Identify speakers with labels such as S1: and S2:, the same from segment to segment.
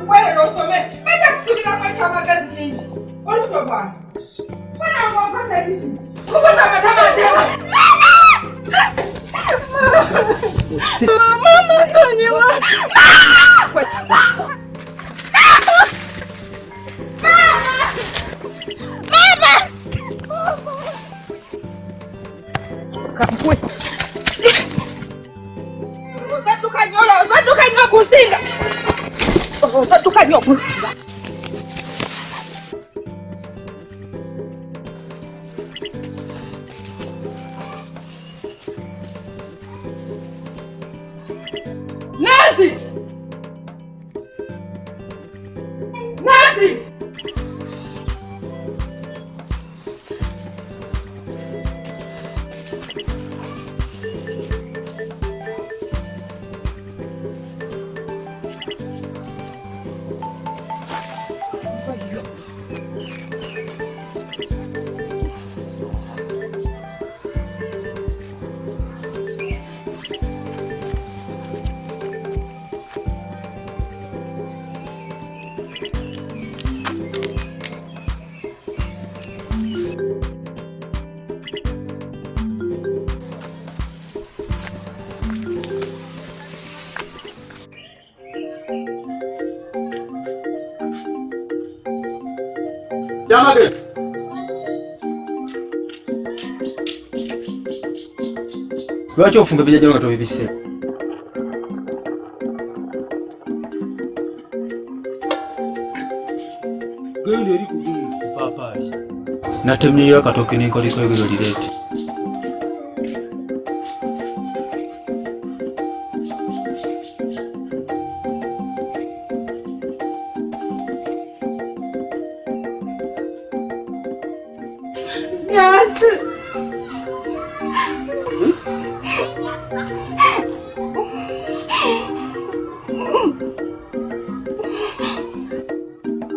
S1: Nkuwerera osome, bajja kusuubirako ekyamagezi kingi. Olubuto lwange. Mwana wange onkoze kiki? Kubuza amatama ntema. Mama nsonyiwa. Mama! Kankwe. Ozadduka nnyo, ozadduka nnyo okusinga. Ozadduka nnyo okusinga. Nancy! Nancy!
S2: Kyamagero. Lwaki ofumba ebijajalo nga tobibise? Genda eri ku paapaali. Natemyeyo akatooke n'enkoliko ebiro lireete.
S1: Yes.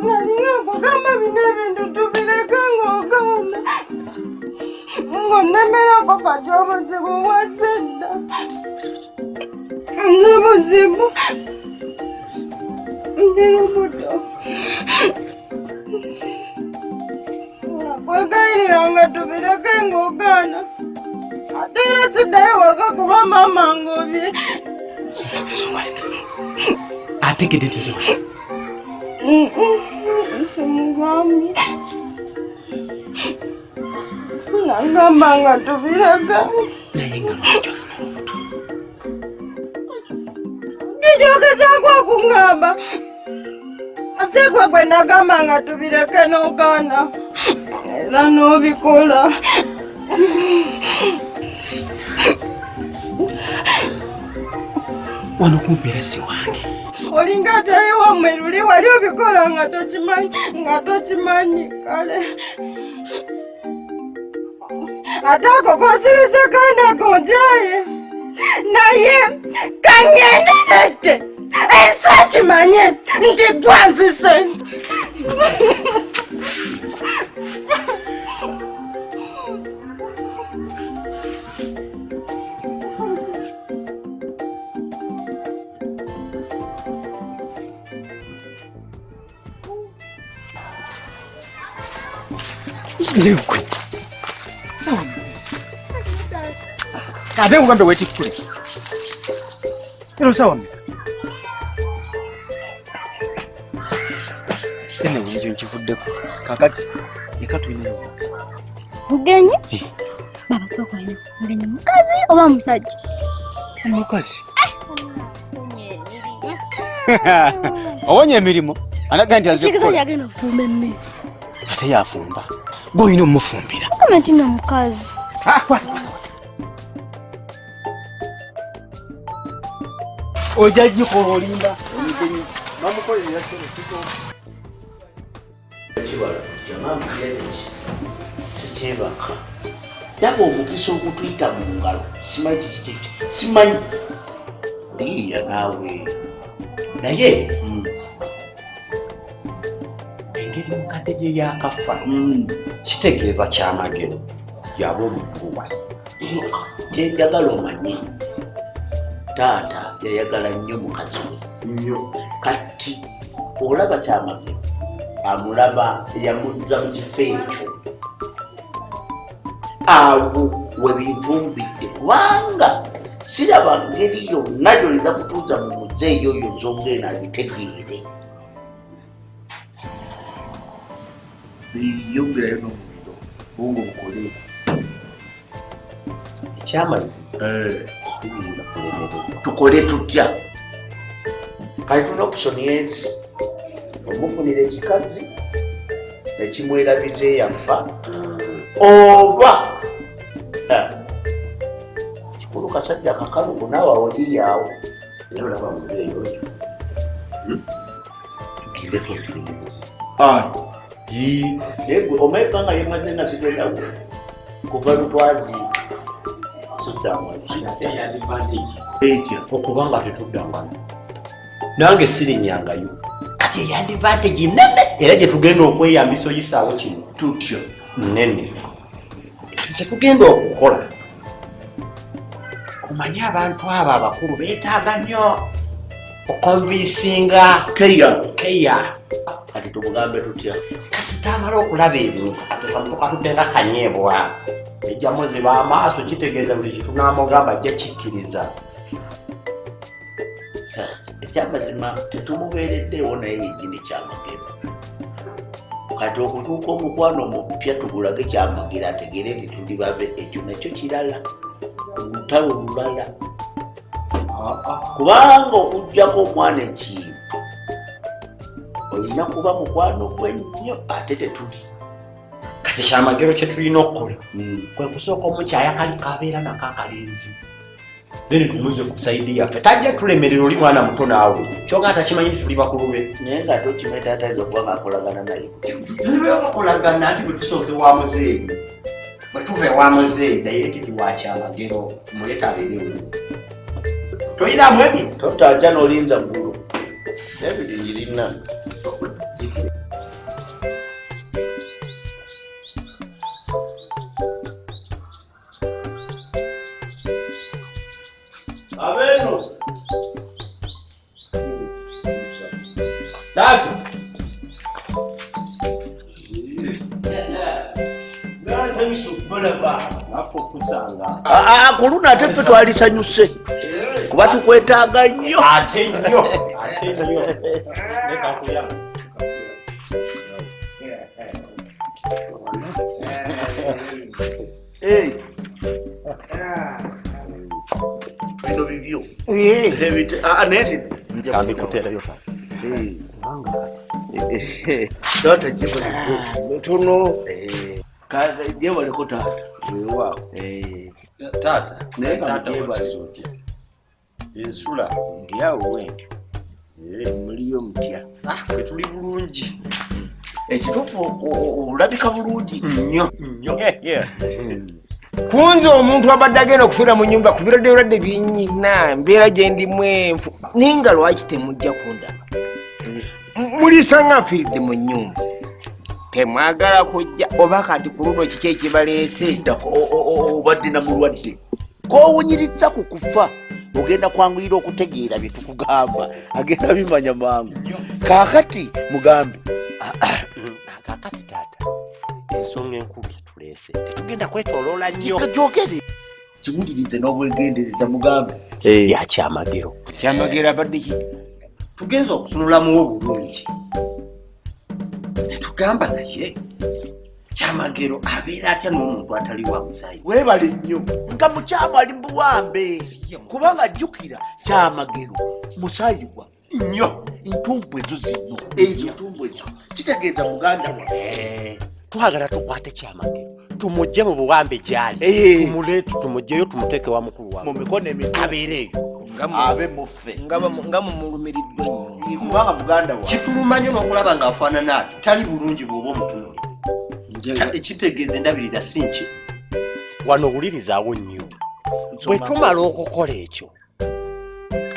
S1: Nalina okugamba bino ebintu tubireke ng'ogaana ng'onnemerako kati obuzibu bwazze dda. Nze buzibu ndi lubuto. Nakwegayirira nga tubireke ng'ogaana ate era siddayo waka kuba maama ngobye.
S2: Ategedde teziwasa.
S1: Simugambye. Nagamba nga tubireke.
S2: Naye nga lwaki ofuna olubuto?
S1: Kikyogezaako okuŋŋamba. Si gwe gwe nagamba nga tubireke n'ogaana era n'obikola.
S2: Wano kumpi era si wange.
S1: Olinga atali wammwe luli wali obikola nga tokimanyi nga tokimanyi kale. Ate ako konsiriza kaana gonjaye naye kaŋŋenderedde ensi ekimanye nti gwanzise.
S2: Nze gwe. Ate nkugambe weetikkule. Eno sawa mmeka? Anyway, ekyo nkivuddeko. Kaakati leka tulinayo
S3: Bugenyi?
S2: Eh.
S3: Baba sooka olina mugenyi mukazi oba musajja?
S2: Omukazi. Owonye emirimu. Anaga nti azze
S3: Kitegeeza
S2: kukola.
S3: yagenda okufumba emmere.
S2: Ate yafumba. Gwe olina omufumbira.
S3: Kama nti no mukazi.
S2: Ah, kwata, kwata, kwata. Ojja gikola olimba. Omugenyi bamukolera ssebo siko.
S4: Kibala jama mbyereki sikyebaka ndaba omukisa ogutuyita mu ngalo simanyi kiki simanyi liiya naawe naye
S5: Engeri mukadde gye yakafa kitegeeza kyamagero yaba omukulu wali.
S4: Kyenjagala omanye taata yayagala nnyo mukazi we
S5: nnyo.
S4: Kati Olaba Kyamagero amulaba yamuzza mu kifo ekyo awo webinvumbidde, kubanga siraba ngeri yonna gyolina kutuuza mu muzeeyi oyo nsonga eno agitegeere. Yongerayo n'omuliro bwongo bukole.
S5: Ekyamazima tubiyinza kulemererwa.
S4: Tukole tutya kale? Tulina option ezi: omufunira ekikazi nekimwerabiza eyafa, oba kikulu kasajja kakalubu naawe awoliyaawo.
S5: Era olaba muzeeyi oyo, tugendeko ntuli mubuzibu.
S4: Naye gwe omaye ebbanga lyemaze nga sigendawo kuva lutwaziika siddangayo.
S5: Ate ya advantage
S4: Etya?
S5: Okubanga tetuddangana, nange sirinyangayo. Kati eya advantage nene era gye tugenda okweyambisa oyisaawo kino.
S4: Tutya?
S5: Nene. Kati kyetugenda okukola, omanye abantu abo abakulu beetaaga nnyo okonvinsinga.
S4: Keya.
S5: Keya.
S4: Kati tumugambe tutya?
S5: Kasita amala okulaba ebintu, katukamutuka tudde nga kanyeebwa ejjamu ziba amaaso, kitegeeza buli kitunamugamba ajja kikkiriza.
S4: Ekyamazima tetumubeereddeewo, naye yenyini Kyamagero. Kati okutuuka omukwano omupya tugulage Kyamagero ategeere nti tuli babe, ekyo nakyo kirala, olutalo lulala, kubanga okugjako omwana ekintu olina kuba mukwano gwe nnyo, ate tetuli.
S5: Kati Kyamagero kye tulina okukola kwe kusooka omukyaya kali kabeera nako akalenzi, then tumuze ku side yaffe. Tajja tulemerera, oli mwana muto naawe kyonga takimanyi nti tuli bakulu be.
S4: Naye nga ate okimanyi taata ayinza okuba nga akolagana naye.
S5: Bakolagana nti bwe tusooka ewa muzeeyi, bwe tuva ewa muzeeyi direct wa Kyamagero, tumuleeta abeerewo. Toyinamu ebyo?
S4: Totaakya n'olinza ggulu ebiri ngirina. Abeeno taata
S5: Nasanyusa okubalaba naffe okusanga.
S4: Ku luno ate ffe twalisanyuse kuba tukwetaaga nnyo.
S5: Ate nnyo, ate nnyo. Leka nkuyambe.
S4: Eh. Bino bibyo. Naye
S5: Kambikuteerayo.
S4: Taata, gyebaleko.
S6: Mutono.
S4: Gyebaleko taata. Weewaawo.
S5: Taata.
S4: Naye nga
S5: Taata.
S4: mugyebale.
S5: Wasuze otya ensula?
S6: Ndi awo wentyo. Muliyo mutya?
S5: Ffe tuli bulungi.
S4: Ekituufu olabika bulungi.
S5: Nnyo nnyo.
S6: Kunze omuntu abadde agenda okufiira mu nyumba ku birwadde birwadde byenyina, mbeera gye ndimu enfu, naye nga lwaki temujja kundaba? Muliisa nga nfiiridde mu nyumba, temwagala kujja, oba kati ku luno kiki ekibaleese?
S4: Lindako, obadde na mulwadde kowunyiriza ku kufa, ogenda kwanguyira okutegeera bye tukugamba, agenda bimanya mangu. Kaakati mugambe.
S5: Kakati taata, ensonga enkulu tuleese, tetugenda kwetoloola nnyo.
S4: Gyogere, kiwulirize n'obwegendereza, mugambe.
S5: Ya Kyamagero.
S6: Kyamagero abadde ki?
S5: Tugenza okutunulamu obulungi netugamba, naye Kyamagero abeera atya n'omuntu atali wa musaayi?
S4: Weebale nnyo, nga mukyamu ali mu buwambe, kubanga jjukira Kyamagero musaayi gwa
S5: Nnyo.
S4: Ntumbu ezo zino, ezo ntumbu ezo kitegeeza muganda wa.
S5: Twagala tukwate Kyamagero tumugye mu buwambe gyali. Tumuleete, tumugyeyo, tumuteeke wa mukulu
S4: Mu
S5: wawe
S4: mikono emito.
S5: Abeere eyo.
S4: Abe muffe.
S6: Nga mumulumiriddwa nnyo.
S4: Kubanga muganda wa.
S5: Kituluma nnyo n'okulaba ng'afaanana ati, tali bulungi. Bw'oba omutunuli, kitegeeza endabirira si nki wano. Owulirizaawo nnyo, bwe tumala okukola ekyo,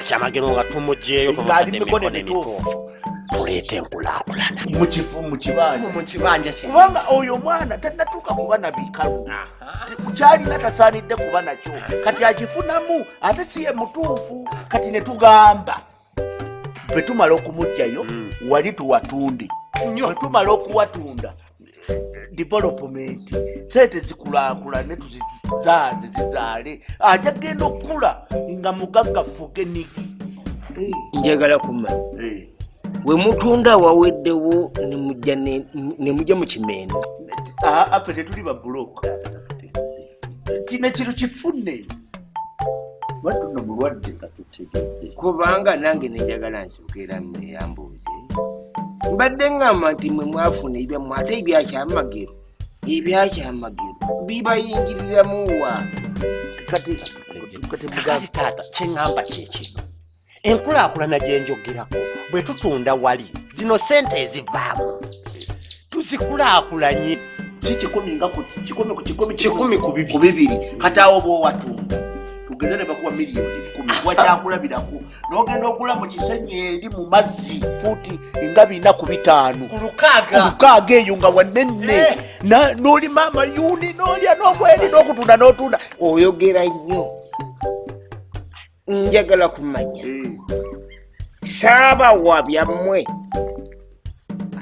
S5: Kyamagero nga tumugyeyo,
S4: Ng'ali
S5: tumutadde
S4: mikono
S5: emikono emituufu, tuleete enkulaakulana
S4: mu kifo, mu kibanja.
S5: Mu kibanja kye.
S4: Kubanga oyo omwana tannatuuka kuba na bikalu kyalina, tasaanidde kuba nakyo, kati akifunamu ate si ye mutuufu. Kati ne tugamba Ffe tumala okumugjayo wali tuwatunde. Bwe tumala okuwatunda development sente zikulaakulane tuzizaaze zizaale ajja genda okukula nga mugagga fuge nigi.
S6: Njagala kumanya we mutunda waweddewo ne mujja mu kimende.
S4: Ffe tetuli ba buloka. Kino ekintu kifune. Lwadde mulwadde katutegedde.
S6: Kubanga nange nenjagala nsooka neyambuuze. Mbadde ngamba nti mwe mwafuna ebyammwe ate ebyakyamagero. Ebyakyamagero bibayingiriramu wa?
S4: Kati
S5: taata kye ŋŋamba kye kino. Enkulaakulana gye njogerako bwe tutunda wali zino ssente ezivaamu tuzikulaakulanye.
S4: Si kikumi nga ku kikumi ku kikumi
S5: kikumi ku bibiri.
S4: Ku bibiri. Kati awo bw'owatunda tugeze ne bakuwa miliyoni 10 kuwa kyakulabirako n'ogenda ogula mu kisenyi eri mu mazzi fuuti nga 4 ku 5.
S5: Ku lukaaga.
S4: Ku lukaaga eyo nga wanene. N'olima amayuuni n'olya n'ogweri n'okutunda n'otunda.
S6: Oyogera nnyo. Njagala kumanya. Saabawa byammwe.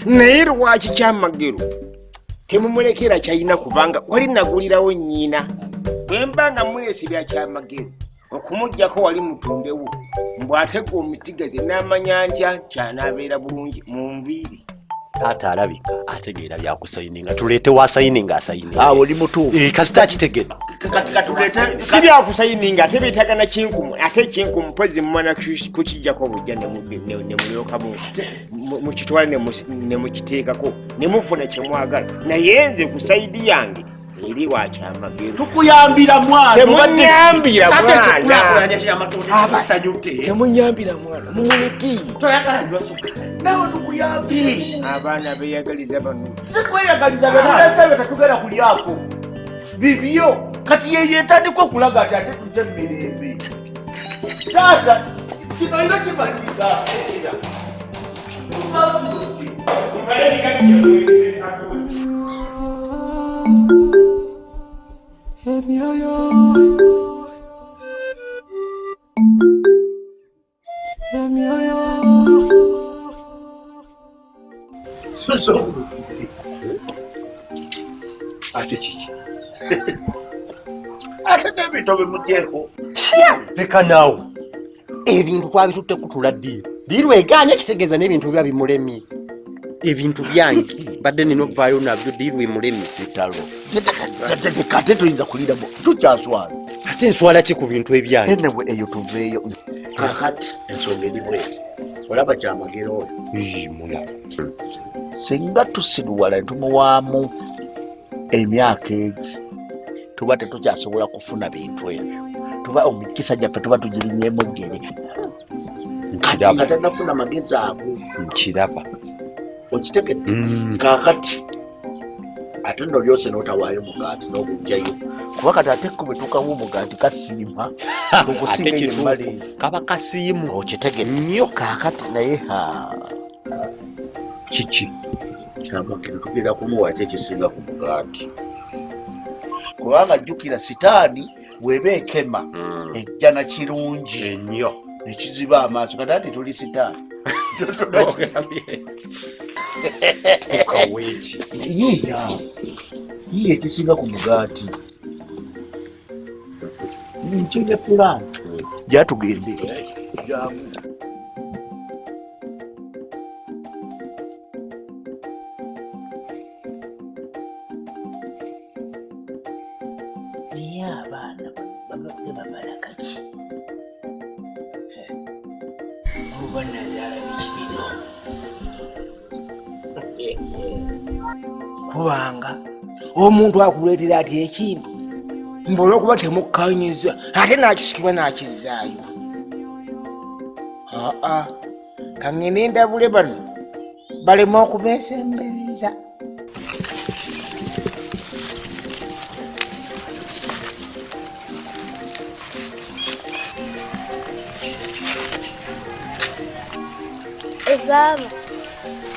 S6: Naye lwaki kyamagero temumulekera kyalina kubanga wali nagulirawo nnyina. Bwe mba nga muleese bya kyamagero okumuggyako wali mutundewo mbw'ate gwe omusigaze n'amanya ntya ky'anaabeera bulungi mu nviiri.
S5: Taata alabika ategeera byakusayininga tuleete wasayininga asayininga.
S4: Awo oli mutuufu.
S5: Kasita akitegedde.
S4: Kati katuleete
S6: si byakusayininga ate beetaaga na kinkumu ate kinkumu mpozi mumala kukijjako obujja ne mulyoka mukitwala ne mukiteekako ne mufuna kye mwagala. Naye nze ku sayidi yange eri wa kyamagero.
S4: Tukuyambira mwana.
S6: Temunyambira mwana.
S5: Kulaakulanya kyamagero tekusanyudde.
S6: Temunyambira mwana. Mumuleke.
S5: Toyagala nywa sukali.
S4: Nawe tukuyambire.
S6: Abaana beeyagaliza bano.
S4: Sikweyagaliza bano. Tetugenda kulyako. Bibyo. Kati yeye etandika okulaga ati ate tujje mu mirembe. Taata, kino era kimaliriza.
S7: Emyoyo emyoyo
S4: ate kiki ate n'ebintu bimugyeko
S5: leka naawe ebintu twabitutte kutula ddiiru ddiiru egaanye kitegeeza n'ebintu biba bimulemye ebintu byange mbadde nina okuvaayo nabyo ddiiru emulemye
S4: kitalo ate tuyinza kuliramu tukyaswala
S5: ate nswala ki ku bintu ebyange
S4: enewe eyo tuveeyo kakati ensonga eri bweti olaba kyamagero oyo
S5: mulaba
S4: singa tusiruwala ne tumuwaamu emyaka egi tuba tetukyasobola kufuna bintu ebyo tuba omukisa gyaffe tuba tugirinyeemu eggere kati nga tannafuna magezi ago
S5: nkiraba
S4: okitegedde kaakati ate nno lyose n'otawaayo mugaati n'oguggyayo kuba kati ate ko bwe tukawa omugaati kasiima okusinga eyo emmale
S5: kaba kasiimu
S4: okitegedde nnyo kaakati naye
S5: kiki
S4: kyamagero tugenda kumuwa ate ekisinga ku mugaati kubanga jjukira sitaani bw'eba ekema ejja na kirungi
S5: ennyo
S4: nekiziba amaaso kati ati tuli sitaani
S5: tukaweeki
S4: yiye ekisinga ku mugaati nkyenya pulaani gyatugende jangu.
S6: Naye abaana babadde babala kaki? Oba nazaala biki bino? Kubanga omuntu akuleetera ati ekintu mbu olw'okuba temukkaanyizza ate n'akisitula n'akizzaayo. Aa, kaŋŋende ndabule bano baleme okubeesembereza.
S3: Baaba.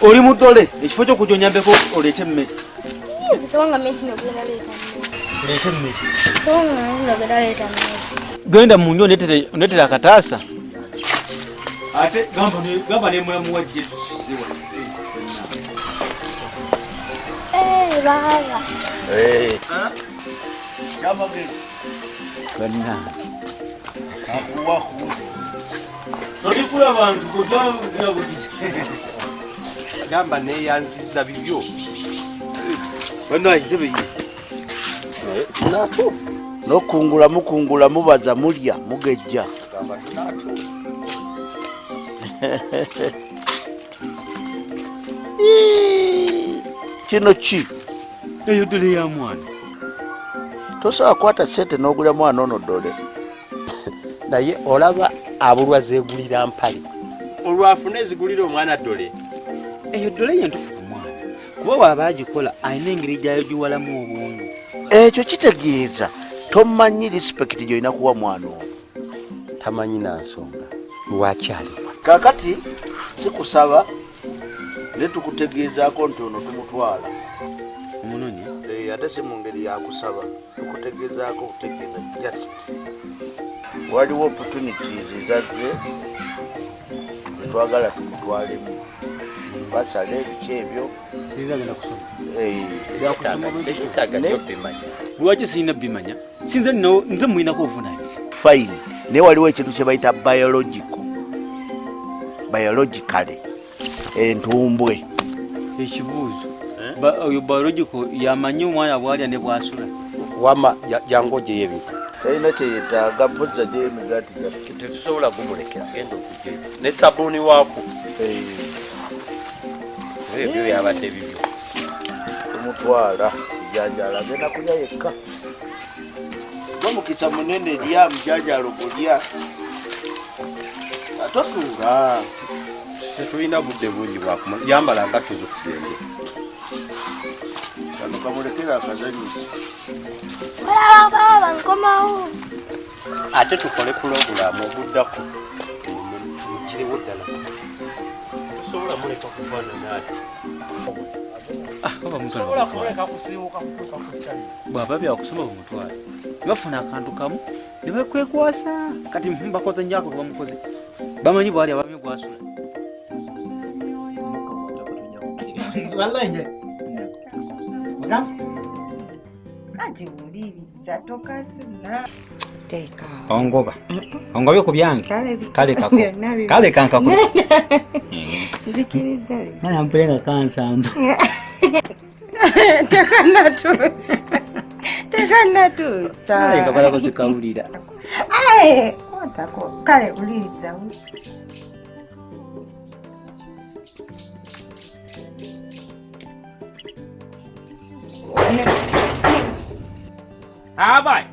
S2: Oli mudole ekifo ky'okujja onyambeko oleete emmere.
S3: Nze tewanga mmere kino genda leeta mmere.
S2: Oleete emmere.
S3: Tewanga mmere genda leeta mmere.
S2: Genda mu nju ondeetere akataasa. Ate gamba ne mulamu wa jje tusize wano.
S3: Eh, baba.
S4: Eh. Kyamagero.
S2: Banna.
S4: Akuwa kuuze.
S2: Totikula bantu kutwala bugizi.
S5: Gamba neeyanziza bibyo.
S2: Banna entebe ye.
S5: Nako.
S4: N'okungula mukungula mubaza mulya mugejja.
S5: Gamba tunatu.
S4: Kino ki?
S2: Eyo ddole ya mwana.
S4: Tosobola kukwata ssente n'ogula mwana ono ddole.
S5: Naye olaba abulwa zeegulira mpale. Olwafuna ezigulira omwana ddole.
S2: Eyo ddole ye ntuufu ku mwana. Kuba bw'aba agikola alina engeri gy'ayogiwalamu obwongo.
S4: Ekyo kitegeeza tomanyi respect gy'olina kuwa mwana ono.
S5: Tamanyi na nsonga lwaki aliwa.
S4: Kaakati sikusaba naye tukutegeezaako nti ono tumutwala.
S2: Omunonye?
S4: Ate si mu ngeri ya kusaba, tukutegeezaako kutegeeza just. Waliwo opportunities ezazze zetwagala tumutwalemu. Basala ebiki ebyo.
S2: Sinza agenda kusoma.
S5: Teetaaga nnyo bimanya.
S2: Lwaki sirina bimanya? Sinze nno nze mulinako obuvunaanyizibwa.
S4: Fine. Naye waliwo ekintu kye bayita biological. Biologically. Entumbwe.
S2: Ekibuuzo. Oyo biological yamanyi omwana bw'alya ne bw'asula.
S5: Wama jangu ogyeyo ebintu.
S4: Talina kye yeetaaga mpozzi agyeyo emigaati gyaffe.
S5: Tetusobola gumulekera genda okugyeyo. Ne sabbuuni waako. Ebyo byabadde bibyo.
S4: Tumutwala mujanjaalo agenda kulya yekka. Omukisa munene lya mujanjaalo gulya. Totuula.
S5: Tetulina budde bungi bwakumala. Yambala ngatto zo tugende.
S4: Kano kamulekere akazannyo.
S3: Olaba baba nkomawo.
S5: Ate tukole pulogulaamu oguddako. Mukiriwo ddala. Tosobola muleka kufaanana ati.
S2: Tosobola kumuleka kusiiwuuka kutuuka ku ssali. Bw'aba byakusoma bamutwale. Bafuna akantu kamu ne bakwekwasa. Kati bakoze nnyo ako bamukoze. Bamanyi bw'ali abamanyi gw'asula.
S1: Anti wuliriza tokasuna. Teeka.
S2: Ongoba. Ongobye ku byange. Kale kako. Kale kankako.
S1: Nzikiriza.
S2: Mwana mpule nga kansamba.
S1: Tekanatuusa. Tekanatuusa.
S2: Kale kakola kuzikawulira.
S1: Aye, kwatako. Kale wuliriza.
S2: Abai.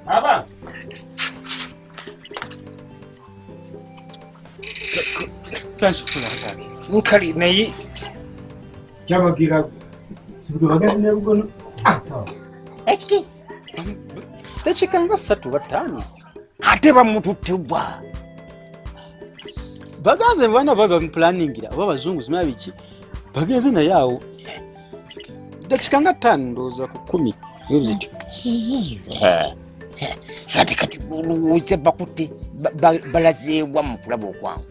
S2: Aba.
S6: Nkali naye
S2: Kyamagira.
S6: Ekiki?
S2: Dakika nga 3 5.
S6: Ate bamututtibwa.
S2: Baganze baana baba bamupulaningira oba abazungu simanyi biki. Bagenze naye awo. Dakika nga 5 ndowooza ku 10. Ebizityo.
S6: Kati kati olowooza bakutte balazeewa mu kulaba okwangu.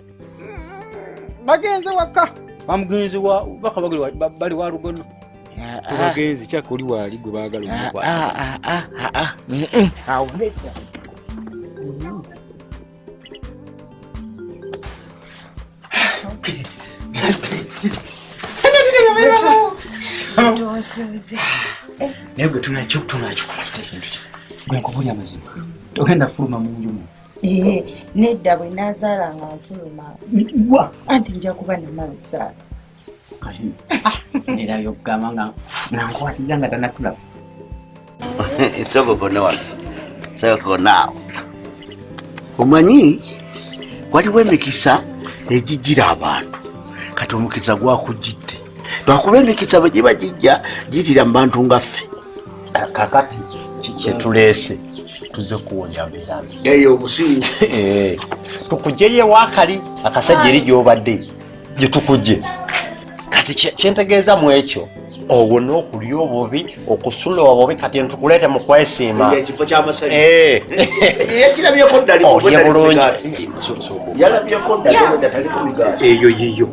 S2: Bagenze waka. Bamugenze wa baka bali wa Lugono. Bagenze kyaka oli waali gwe baagala omukwasa.
S6: Awo nedda.
S2: Naye gwe tunakikola ekintu kino. Gwe nkubulya amazima. Togenda fuluma mu nju muno.
S1: Nedda bwe naazaala nga nfuluma.
S2: Wa?
S1: Anti nja kuba namala okuzaala.
S2: Kati era okugamba nga nkwasizza nga tannatulaba.
S4: Soko wano. Soko naawo. Omanyi waliwo emikisa egijjira abantu. Kati omukisa gwakujjidde. Lwakuba emikisa bwe giba gijja giyitira mu bantu nga ffe.
S5: Kakati kye tuleese tuze kuwonya mbeera mbi.
S4: Eyo obusingu.
S5: Tukugyeyo ewakali akasajja eri gy'obadde gye tukugye. Kati kye ntegeeza mu ekyo Owona okulya obubi, okusula obubi, kati ntukuleete mu kwesiima.
S4: Ekifo ky'amasanyu.
S5: Eh.
S4: Yakirabyeko ddali.
S5: Olye bulungi.
S4: Yalabyeko ddali weda taliko migaati.
S5: Eyo yiyo.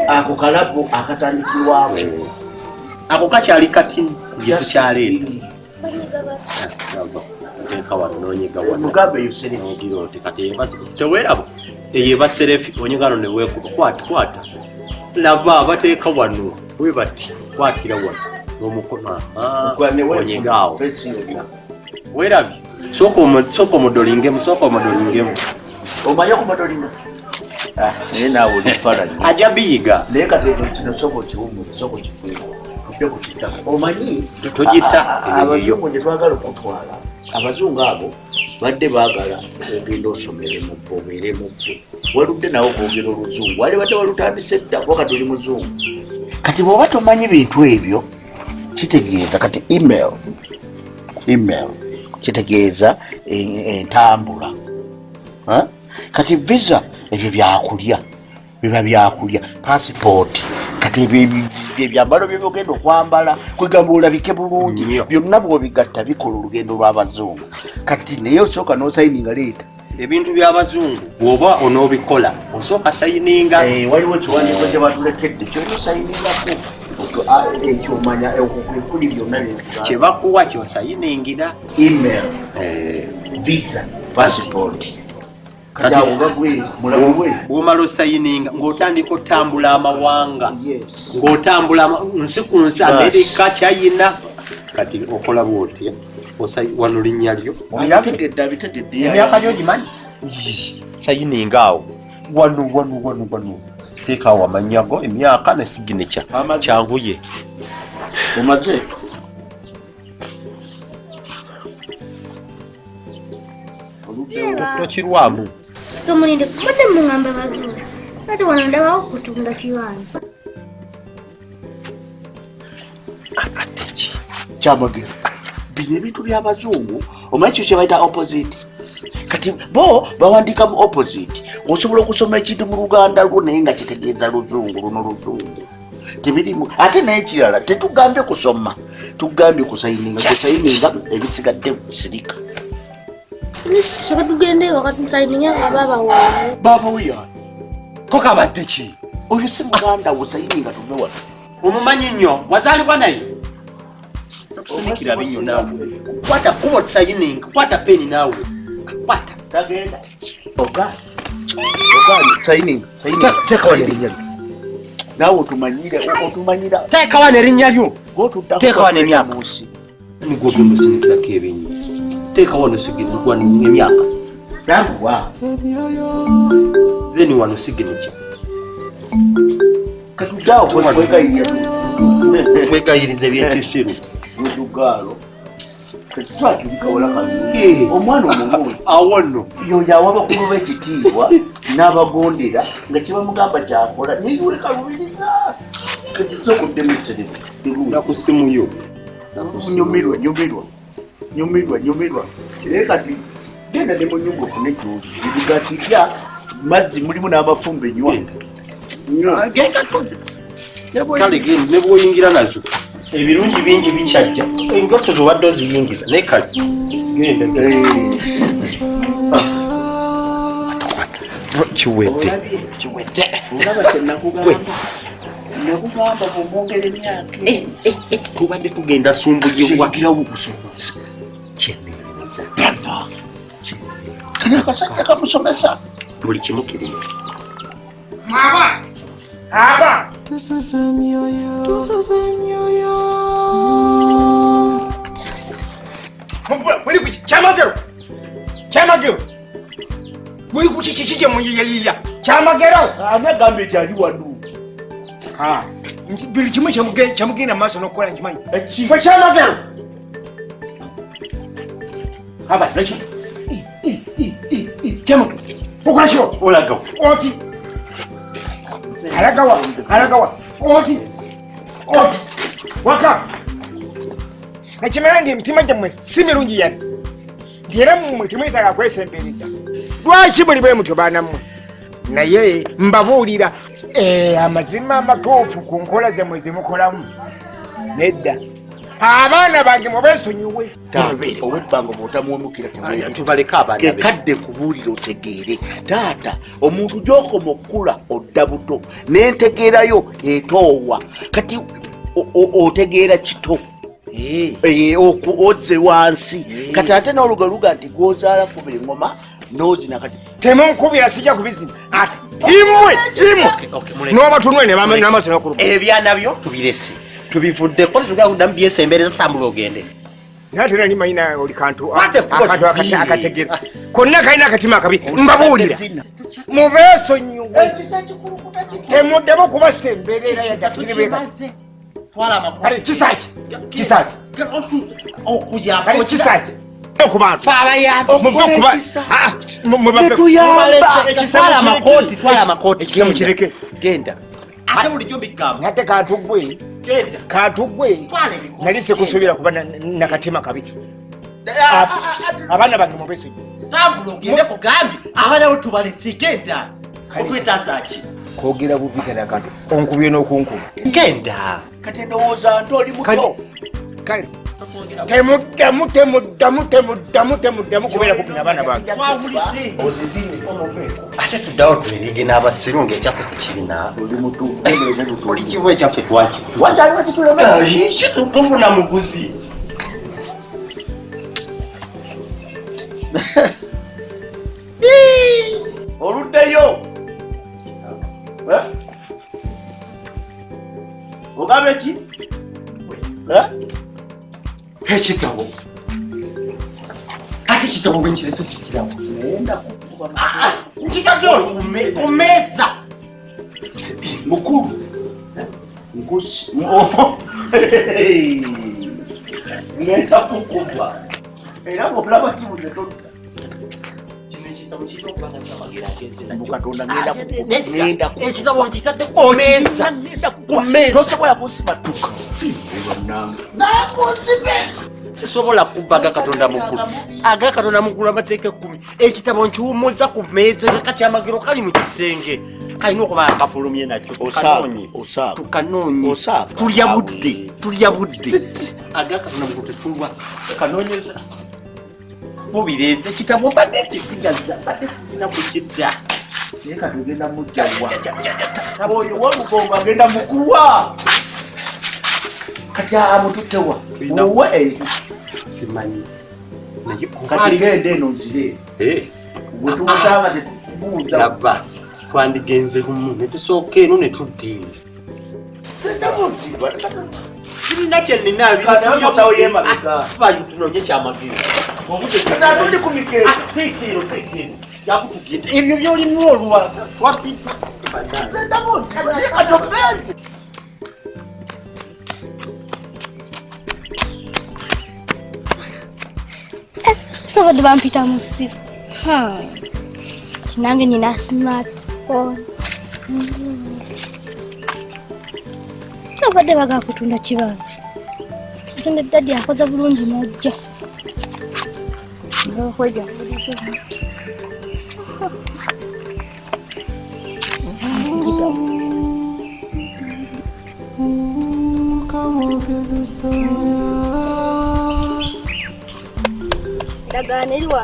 S4: Ako kalabu akatandikirwawo.
S5: Ako kakyali katini byetukyaleeta. Teeka wano n'onyiga wano.
S4: Mugambe eyo serefu.
S5: Ogira oti kati teweeraba eyo eba serefi, onyiga wano ne weekuba. Kwata, kwata. Laba bateeka wano bwe bati, kwatira wano n'omukono. Aha, onyiga awo. Weerabye. Sooka omodolingemu, sooka omodolingemu.
S4: Omanyi okumodolinga? Naye naawe oli kifaananyi.
S5: Ajja biyiga.
S4: Naye kati ekyo kino sooka okiwummuze, sooka okiveeko. Tujja kukitta. Omanyi
S5: Togita, eyo yiyo.
S4: Abazungu gye twagala okutwala, abazungu abo badde baagala ogenda osomere mu bo, obeere mu bo. Waludde nawe okwogera oluzungu, wali badde walutandise dda kuba kati oli muzungu. Kati bw'oba tomanyi bintu ebyo, kitegeeza kati email kitegeeza entambula. Ha? Kati visa ebyo byakulya, biba byakulya. Passport kati ebyo ebyambalo bye byogenda okwambala, kwegamba olabike bulungi, byonna bw'obigatta bikola olugendo lw'abazungu. Kati naye osooka n'osayininga leeta
S5: ebintu by'abazungu, bw'oba onoobikola osooka sayininga.
S4: Waliwo ekiwandiiko kye batulekedde kyolina osayiningako, ekyo omanya okwo kwe kuli byonna bye
S5: kye bakuwa kyosayiningira.
S4: Email, visa, passport. Kati
S5: Kati
S4: awo bagwe mulamu gwe.
S5: Bw'omala osayininga ng'otandika otambula amawanga,
S4: Yes.
S5: ng'otambula nsi ku nsi,
S4: Bas.
S5: Amerika, China. Kati okola bw'oti, wano linnya lyo.
S4: Abitegedde, abitegedde.
S5: Emyaka gyo gimanyi. Sayininga awo wano, wano, wano, wano, teekawo amannya go, emyaka ne signature.
S4: Amaze.
S5: Kyanguye.
S4: Omaze.
S5: Tokirwamu.
S3: Sitomulinde kubadde muŋŋamba bazungu, ate wano ndabawo kutunda kibanja.
S4: Kyamagero, bino ebintu by'abazungu omanyi kyo kyebayita opposite. Kati bo bawandiika mu opposite. Osobola okusoma ekintu mu Luganda lwo naye nga kitegeeza luzungu. Luno luzungu tebirimu. Ate n'ekirala, tetugambye kusoma, tugambye kusayininga. Kusayininga, ebisigadde sirika.
S3: Soka tugende wakati nsayininga nga babawayo.
S4: Baaba weya.
S5: Ko kabadde ki?
S4: Oyo si muganda wo. Sayininga tuve wano.
S5: Omumanyi nnyo, wazaalibwa naye. Totusinikira binnyo naawe. Kwata kubo, sayininga, kwata peni naawe, kwata.
S4: Tagenda oga oga, sayininga, sayininga.
S5: Teeka wano erinnya lyo.
S4: Naawe otumanyire, otumanyira.
S5: Teeka wano erinnya lyo.
S4: Gwotuddako.
S5: Teeka wano emyaka.
S4: Mu nsi.
S5: Nigwogenda osinikirako ebinnyo. Teeka wano wano emyaka.
S4: Nanguwa.
S5: Then wano signature.
S4: Katuddeawo kwegayirira.
S5: Twegayiriza ebyekisiru.
S4: Lugaalo tetwatulikawola kano omwana omulungi.
S5: Awo nno.
S4: Yoyo awa bakulu b'ekitiibwa n'abagondera nga kyebamugamba kyakola, naye wekalubiriza. Kati eserefu.
S5: Naku simu yo.
S4: Nyumirwa, nyumirwa, nyumirwa, nyumirwa. Naye kati genda ne mu nyumba ofune kyoli ebigati lya mazzi, mulimu n'amafumbe, nywa. Nywa.
S5: Genda tozi. Kale genda ne bw'oyingira nazo. Ebirungi bingi bikyajja. Engatto z'obadde oziyingiza naye kale genda. Kiwedde.
S4: Olabye?
S5: Kiwedde.
S4: Olaba kyenakugamba? Nakugamba bwomwongera emyaka.
S5: Tubadde tugenda sumbuyibwa.
S4: Kiyingirawo okusoma.
S5: Kyeneebaza.
S4: Bana kano akasajja kamusomesa.
S5: Buli kimu kiriyo.
S6: Aba aba.
S7: Tusuze emyoyo, tusuze emyoyo.
S6: Muli kuki? Kyamagero, Kyamagero, muli kuki? Kiki kye muyiyayiya, Kyamagero?
S4: Ani agambye nti ali wano?
S6: Buli kimu kyemugenda mu maaso n'okukola nkimanyi.
S4: Eki?
S6: Gwe Kyamagero, aba naki? Kyamagero, okola kiro.
S5: Olagawo.
S6: Oti alagawa, alagawa oti oti waka. Nakimanya nti emitima gyammwe si mirungi yadde, nti era mmwe temwetaaga kwesembereza. Lwaki muli bwe mutyo, baana mmwe? Naye mbabuulira amazima amatuufu ku nkola zammwe ze mukolamu. Nedda. Abaana bange mubesonyiwe.
S4: Ow'ebbanga bw'otamuwemukira
S5: tubaleke abaana be.
S4: Kekadde nkubuulire otegeere. Taata, omuntu gy'okoma okukula odda buto n'entegeerayo etoowa. Kati otegeera kito. Ozze wansi. Kati ate n'olugaluga nti gw'ozaala kuba engoma n'ozina kati.
S6: Temunkubira sijja kubizina. Ate imwe imwe. N'obatunule ne n'amaaso n'okuluma.
S5: Ebyana byo tubirese. Tubivuddeko tetugenda kuddamu byesembereza tambula ogende.
S6: Naye ate nali manyi nawe oli kantu akantu akategera. Konna kalina akatima akabi mbabuulira. Mubeesonyiwe. Temuddemu kubasemberera yadde. Kale kisaki. Kisaki.
S5: Okuyamba.
S6: Kale kisaki. Okubantu. Muve kuba.
S5: Twala amakooti, twala amakooti.
S6: Ekisa mukireke.
S5: Genda. Ate bulijjo mbigamba.
S6: Ate kantu gwe.
S5: Genda.
S6: Kantu gwe. Nali sikusuubira kuba nakatima kabi. Abaana bange mubeesonyiwe.
S5: Tambula ogende kugambye abaana bo tubalese genda. Otwetaaza ki?
S6: Kwogera bubi kana akantu onkubye n'okunkuba.
S5: Genda.
S4: Kati ndowooza nti oli muto.
S6: Kale. Temuddamu temuddamu temuddamu temuddamu kubeera kumpi n'abaana bange.
S5: Ate tuddawo tulerege n'abasiru ng'ekyaffe tekirina. Buli kimu ekyaffe twaki.
S4: Wakyaliwo kitulemesa.
S5: Tufuna muguzi.
S4: Oluddeyo. Ogambe ki?
S5: Ekitabo. Ate ekitabo bwe nkirese sikirabo. Nkitadde ku mmeeza.
S4: Mukulu. Ngenda kukuba. Era bw'olaba kibuze todda.
S5: Ekitabo nkitadde ku mmeeza. Ku mmeeza.
S4: Tosobola kunsimatuka.
S5: Sisobola kubba Katonda mukulu. Aga Katonda mukulu amateeka 10. Ekitabo nkiwummuza ku mmeeza nga kakyamagero kali mu kisenge. Kalina okuba nga kafulumye nakyo. Tukanoonye. Tulya budde. Tulya budde. Aga Katonda mukulu tetulwa. Kanoonyeza. Mubireeze ekitabo mbadde nkisigaza. Mbadde sirina kukidda.
S4: Naye kati ogenda mujjawa. Oyo wamugongo agenda mukuwa. Kati amututtewa. Owe.
S5: Simanyi.
S4: Kati genda eno nzire. Bwe tumusanga tetukubuuza.
S5: Laba twandigenze lumu ne tusooka eno ne tudda eno. Sirina kye nnina. Tunoonye kyamagero.
S4: Tuli ku mikeeka.
S5: Teeka eno, teeka eno. Yakutugenda. Ebyo by'olimu olwa twapita.
S3: Sobodde bampita musiru. Kinange nina smartphone. Sobodde baga kutunda kibanja. Kitende daddy akoze bulungi n'ajja. Endagaano eriwa?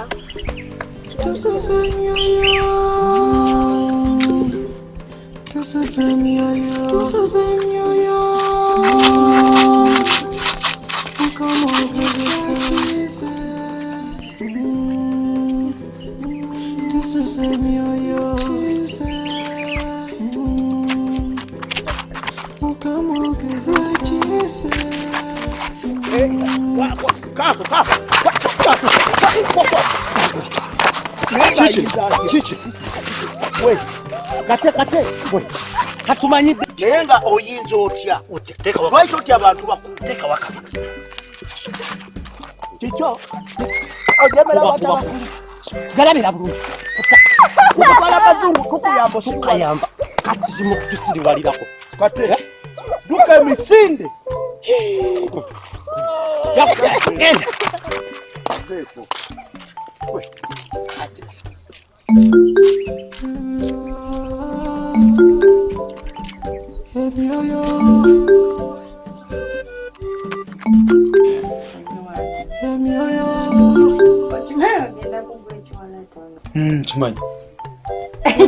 S4: Katumanyi naye nga oyinza otya? Lwaki otya abantu bakulu? Kikyo ojemera abantu abakulu.
S5: Galabira bulungi.
S4: Kutwala abazungu kukuyamba
S5: Tukayamba. Kati simu kutusiriwalirako.
S4: Kate duka emisinde.
S5: Genda.
S1: ekiwalaata.
S2: Kimanyi.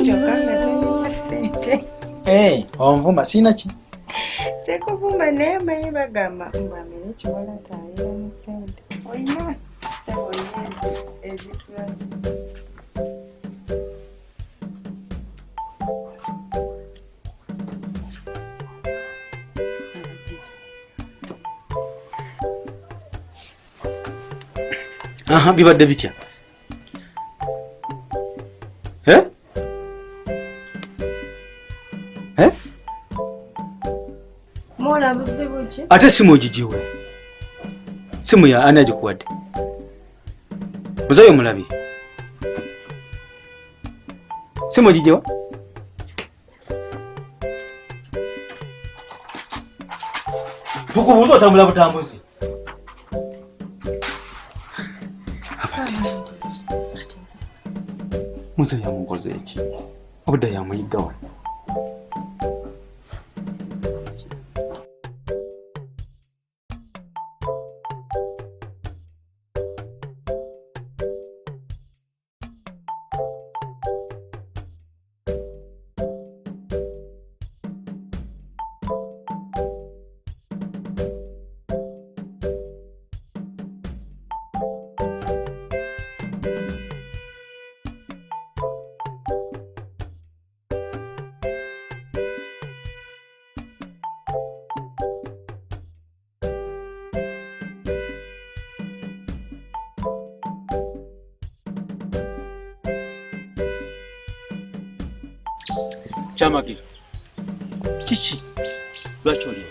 S1: Kyokka nga tolina ssente.
S8: Eh, onvuma sirina ki?
S1: Sikuvuma naye manyi bagamba mbu amere ekiwalaata abeera ne ssente. Olina ssebo olina ezitulaga.
S2: Aha, bibadde bitya? Eh? Eh?
S1: Mola buzibu ki?
S2: Ate simu ogigiwe. Simu ya ani agikuwadde? Muzayo omulabi. Simu ogigiwa? Tukubuuza otambula butambuzi. Muze yamukoze eki? Obudde yamuyigga wano. Kyamagero, kiki lwaki oliwo?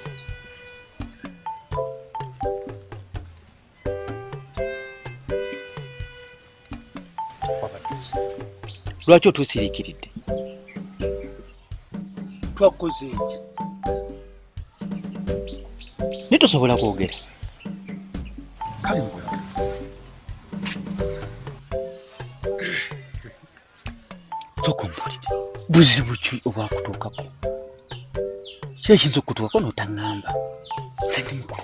S2: Lwaki otusiriikiridde? Twakoze eki? Naye tosobola kwogera. Kale mbula. Sooka ompulire. Buzibu ki obwakutuukako? Ki ekiyinza okukutuukako n'otaŋŋamba? Nze ndi mukulu.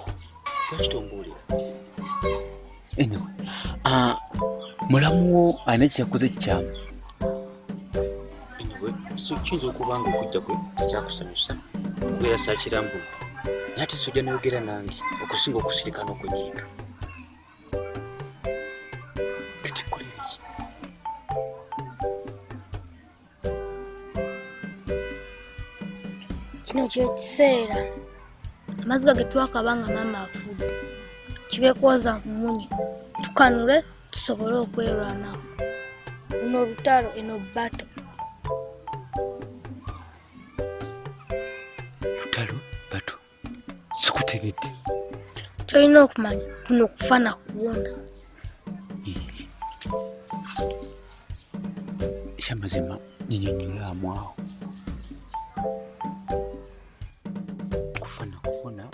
S2: Lwaki tombuulira? Anyway, mulamu wo alina kye yakoze ekikyamu. Anyway, so kiyinza okuba nga okujja kwe tekyakusanyusa kubeera saakirambulula. Naye ate sojja n'oyogera nange okusinga okusirika n'okunyiiga. Kati nkolere ki?
S3: Kino kye kiseera amaziga ge twakaba nga maama afudde kibe kwoza mumunye tukanule tusobole okwerwanako. Luno olutalo, eno battle.
S2: Lutalo, battle. Sikutegedde.
S3: Ky'olina okumanya kuno kufa na kuwona.
S2: Ekyamazima nyinyonnyolaamu awo. Kufa na kuwona.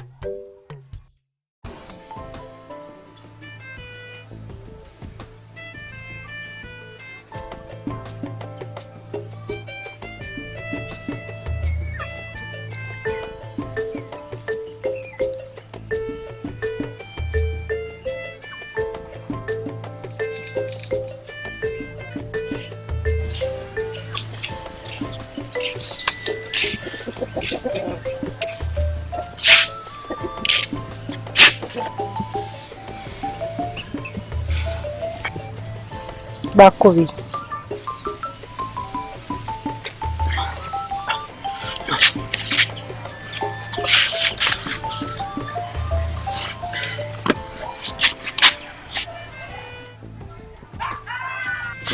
S1: Bakubiri.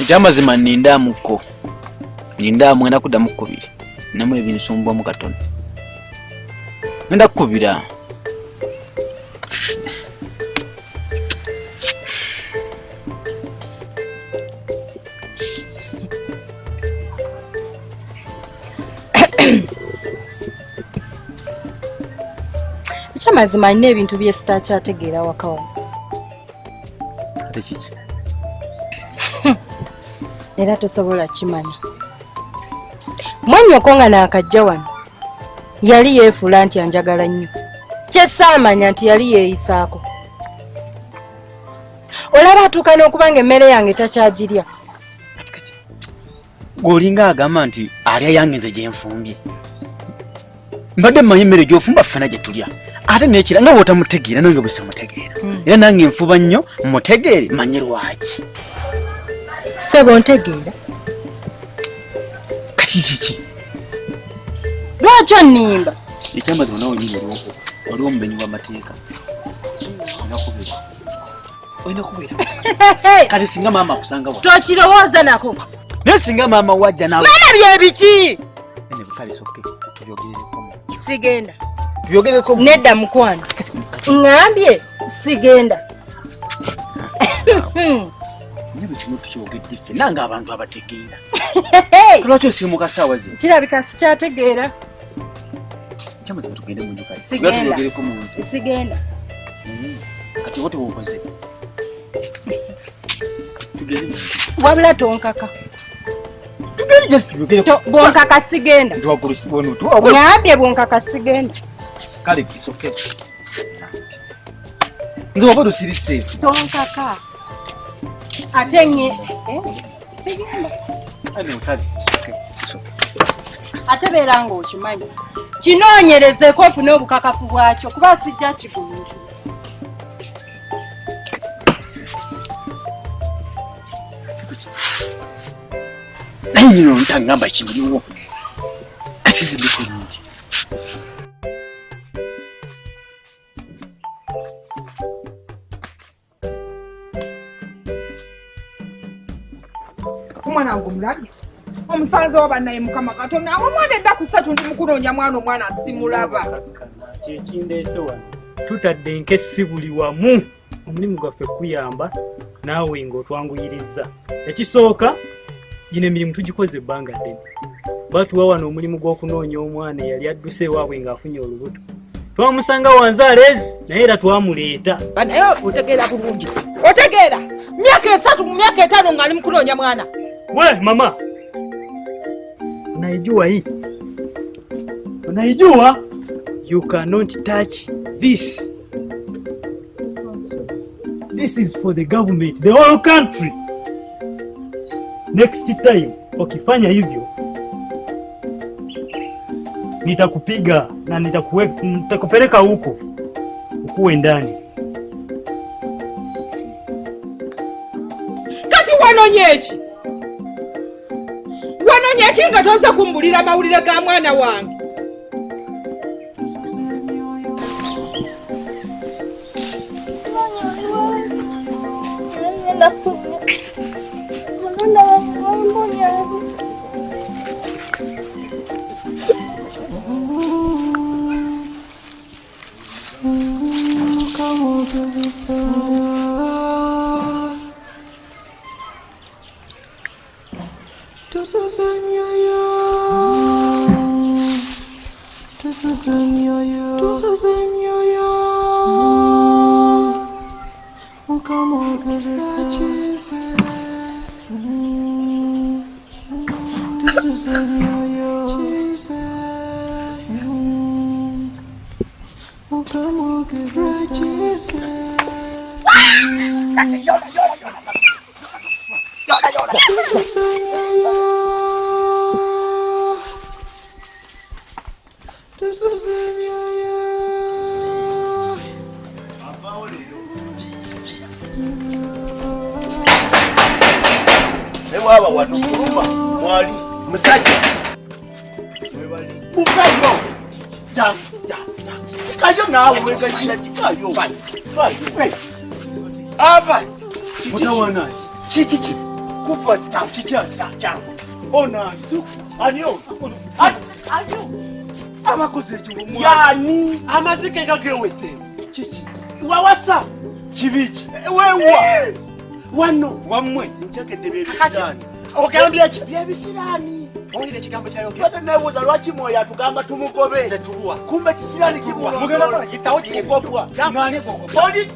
S9: Ekyamazima nindaamuko nindaamu ngenda kuddamu kkubiri namu ebinsumbwamu katono ngenda kukubira.
S1: Ekyamazima alina ebintu bye sitakyategeera waka wano.
S2: Ate kiki?
S1: Era tosobola kimanya. Mwannyoko nga naakajja wano yali yeefuula nti anjagala nnyo. Kye saamanya nti yali yeeyisaako. Olaba atuuka n'okuba ng'emmere yange takyagirya.
S2: Gwolinga agamba nti alya yange nze gye nfumbye. Mbadde mmanyi emmere gy'ofumba ffena gye tulya. Ate n'ekira nga bw'otamutegeera nange bwe simutegeera. Era nange nfuba nnyo mmutegeere manye lwaki.
S1: Ssebo ntegeera.
S2: Kati kiki?
S1: Lwaki onnimba?
S2: Ekyamazima nawe nyini oliwo omumenyi w'amateeka. Olina olina kubeera kati singa maama akusanga wa
S1: tokirowooza nako
S2: naye singa maama wajja nawe
S1: maama byebiki
S2: kale soke tubyogereko
S1: sigenda
S2: tubyogereko
S1: nedda mukwano ŋŋambye sigenda
S2: naye bwe kino tukyogedde ffe nange abantu abategeera lwaki osiimuka ssaawa zino
S1: kirabika sikyategeera
S2: kyamazima tugende mu nju kale
S1: Sigenda.
S2: tubyogereko mu nju
S1: sigenda
S2: kati oba tewokoze tugende mu nju
S1: wabula tonkaka
S2: tugende just tubyogereko
S1: bwonkaka sigenda
S2: nti waggulu wano tuwa
S1: ŋŋambye bwonkaka sigenda
S2: kale kisoke nze waba tusirise
S1: tonkaka ate nye sigenda ate beera ng'okimanyi kinoonyerezeeko ofune obukakafu bwakyo kuba sijja kigulungi
S2: naye nyino ntangamba kimuliwo kati nze ndikulungi
S10: Omwana wange omulabye omusanze wa bannaye Mukama Katonda omwana edda ku ssatu ndi mukunoonya mwana omwana simulaba.
S11: Kyekindeese wano tutadde enkessi buli wamu omulimu gwaffe kuyamba naawe ng'otwanguyirizza. Ekisooka gino emirimu tugikoze ebbanga ddene. Batuwa wano omulimu gw'okunoonya omwana eyali adduse ewaabwe ng'afunye olubuto. Twamusanga wanzaaleezi naye era twamuleeta.
S10: Naye otegeera bulungi otegeera myaka 3 mu myaka 5 ng'ali mukunoonya mwana.
S11: We mama, unaijua hii? Unaijua? You cannot touch this. This is for the government, the whole country. Next time ukifanya hivyo nitakupiga na nitakupeleka huko ukuwe ndani.
S10: Kati wanonyeeki? Wanonyeeki nga toza kumbulira mawulire ga mwana wange?
S4: Ewaba wano kuluma mwali musajja mukayo kikayo naawe wegakira kikayo aba
S11: mutawana
S4: kiki kufa kikya ona anio anio
S12: abakoze ekyo
S4: yani
S12: amazike gagewete
S4: kiki
S12: wawasa kibiki
S4: wewa wano
S2: wammwe
S4: ntegedde byebisiraani
S12: ogambye ki
S4: byebisiraani
S12: owulira ekigambo kyayogera
S4: ate nebuuza lwaki mwoyo atugamba tumugobe
S12: tetulwa
S4: kumbe kisiraani kimugobwa oli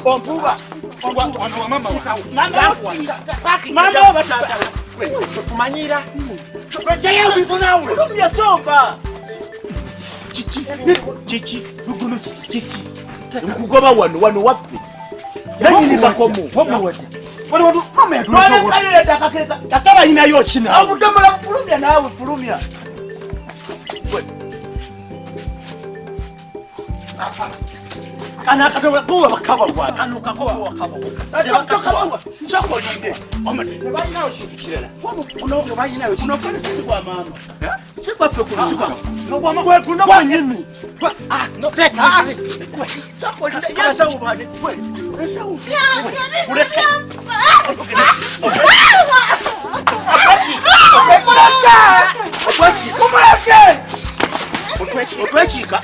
S4: ompuba mama wabatata
S12: tumanyira
S4: lumya somba kiki kiki nkugoba wano wano waffe nanyini kakomo
S12: Ate balinayo kina.
S4: Obudomola fulumya naawe fulumya.
S12: Kana akadomola kuwa bakabawa. Kano kakowa kabawa. Tebakabawa. Nsokolinde. Omane.
S4: Tebalinayo kintu kirala.
S12: Kuno tebalinayo
S4: Kuno kali si gwa maama. Si gwaffe kuno si gwa.
S12: Nogwama gwe kuno gwannyini.
S4: No teka. Nsokolinde yansawo bane. Ensawo.
S12: Muleke.
S4: Otwekiika.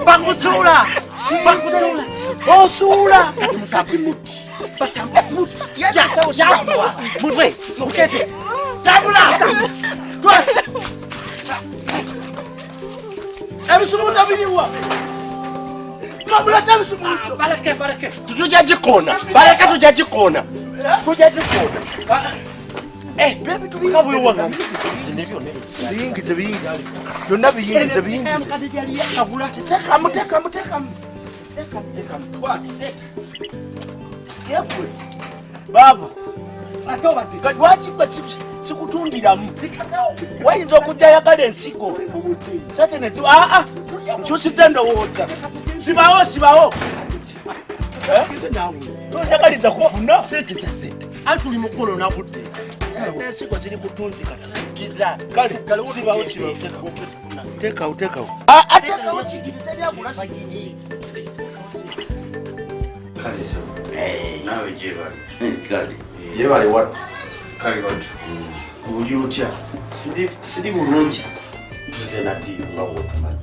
S12: Bakusuula. Bakusuula. Osuula. Kati mutapi muti. Batamuti. Ya. Mutwe. Mukete. Tabula.
S4: Ebisumuta biriwa. Kamuleta ebisumuta.
S12: Baleke baleke. Tujja gikoona. Baleke tujja gikoona. Tujja gikoona.
S4: Baby tubiyingize. Biyingize biyingize. Byonna biyingize biyingize. Tekamu tekamu tekamu. Tekamu tekamu. Kwata. Yekwe. Baba. Ate obadde. Lwaki sikutundiramu? Wayinza okujja ayagala ensigo. Sente ne aa nkyusizza ndowooza. Sibawo sibawo. Tonjagaliza kufuna.
S12: Sente za sente. Anti tuli mu kwonoona budde.
S4: Ensigo ziri kutunzika. Kale sibawo sibawo. Tekawo tekawo. Aa tekawo sigiri teri agula sigiri.
S13: Kale sebo. Naawe gyebale.
S4: Kale.
S13: Gyebale wattu. Kale wattu. Oli otya? Siri bulungi. Tuze na ddiiru nga bw'otumanyi.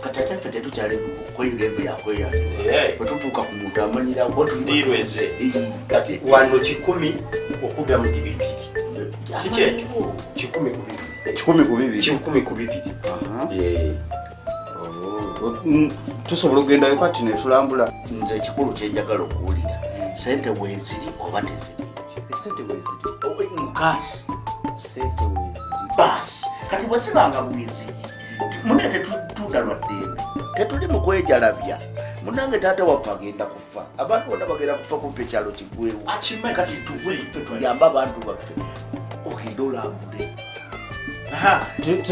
S4: Kati ate ffe tetukyali kweyirevu yakweyanjula. Bwe tutuuka ku muntu amanyirawo
S5: Ddiiru eze. Kati wano 100 okudda mu 200. Si kyekyo? 100 ku 200.
S13: 100 ku 200.
S5: 100 ku 200.
S13: Tusobola okugendayo kati ne tulambula.
S4: Nze ekikulu kye njagala okuwulira. Ssente weeziri oba teziri?
S13: Ssente weeziri.
S4: Mukasi.
S13: Ssente weeziri.
S4: Baasi. Kati bwe zibanga bweziri. Munne tetutunda lwa ddembe. Tetuli mu kwejalabya. Munnange taata waffe agenda kufa. Abantu bonna bagenda kufa kumpi ekyalo kiggwewo. Kati tuve ffe tuyambe abantu baffe. Ogende olambule.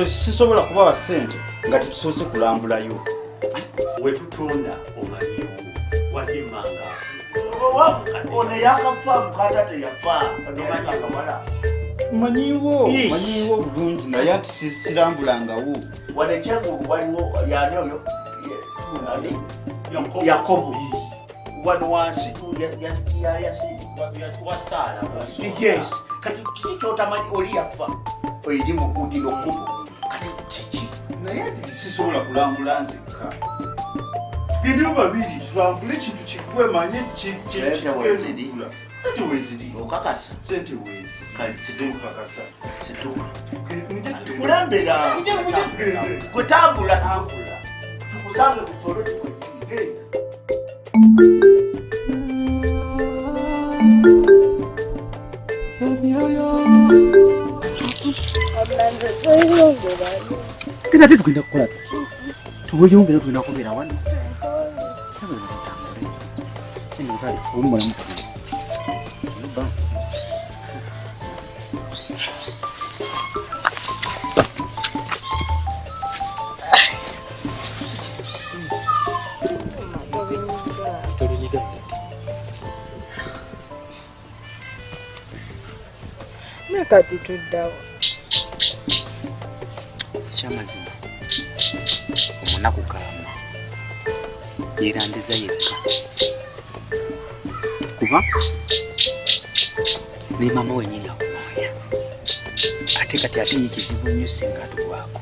S13: Sisobola kubawa ssente nga tetusoose kulambulayo.
S5: Wetutunda omanyiwo wali emmanga.
S4: Ono yakafa mukata teyafa. Omanyi akawala.
S13: Manyiwo, manyiwo bulungi naye anti sirambulangawo.
S4: Wano ekyengulu waliwo yani oyo? Ani? Yakobo. Wano wansi
S5: Wasaala.
S4: Yes. Kati kiki kyotamanyi oli yafa? Eri mu gundiro kkubo. Kati kiki?
S13: Naye anti sisobola kulambula nzekka. Tugendeyo babiri tulambule ekintu kiggwe manye
S4: Ssente weeziri.
S13: Ssente weeziri.
S4: Okakasa?
S13: Ssente weeziri.
S4: Kale
S13: Nze nkukakasa.
S4: Situka. Tukulembera. Gwe tambula. Tukusange ku poloti kwe.
S2: Kati ate tugenda kukola tuki? Tuweyongere tugenda kubeera wano.
S1: Kati tuddawo.
S9: Ekyamazima omunaku kaama yeerandiza yekka kuba ne maama wennyini akunoonya ate kati ate ye kizibu nnyo singa atugwako.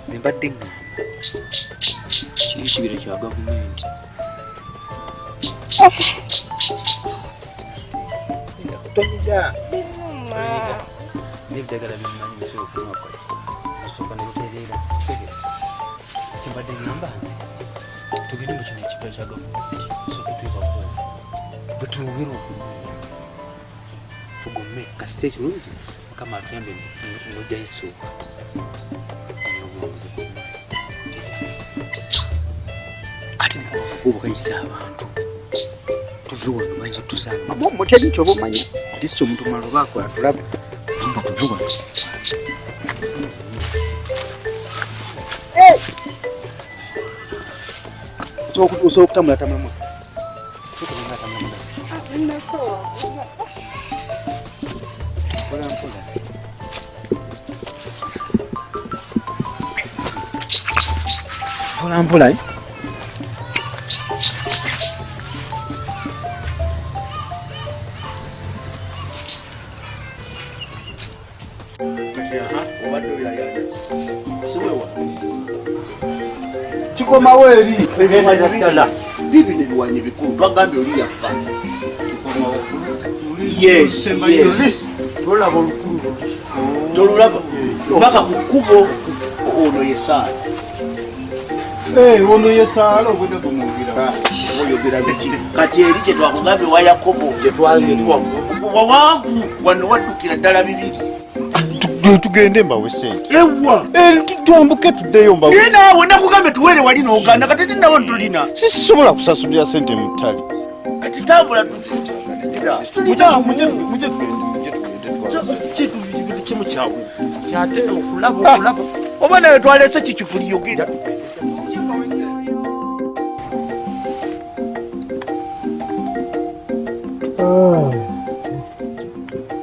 S9: Nze mbadde ŋŋamba kiri ekibira kya gavumenti. Tonyiga. N'eddagala byemmanyi bisobola okunywa kati osooka ne lutereera. Kyembadde ŋŋamba nze tugende mu kino ekibira kya gavumenti tusooke twebako bwe Twongere okunoonya, tugume. Kasita ekirungi Mukama atuyambe n'ojjayo essuuka n'obuwanguzi bw'amaanyi. Ate nakakubo kayisa abantu tuve wano, bayinza otusanga mama omuteri nti oba omanya atisi omuntu omulala oba akola tulabe amba tuve wano. Osobola okutambula tambulamu. Mpola mpola, eh?
S14: Kikomawo eri
S4: ddala bibino ebiwanyi bikulu twagambye oli yafa. Yes, yes.
S14: Tolaba olukulu.
S4: Tolulaba paka ku kkubo. Ono ye Saala.
S14: Ono ye Saala obwedde gumwogera.
S4: Oyogera biki kati? Eri gye twakugambye wa Yakobo wawanvu wano waddukira ddala bibiri.
S14: Tugende mbawe sente.
S4: Ewa.
S14: Twambuke tuddeyo mbawe.
S4: Naye naawe nakugambye tuwere wali n'ogaana, kati tenawo ntulina.
S14: Sisobola kusasulira sente mu ttale.
S4: Kati tambula.
S14: Muje tugende, muje tugende.
S5: Kimu kyawe kyate okulaba okulaba.
S4: Oba nawe twalese kikifuli yogera.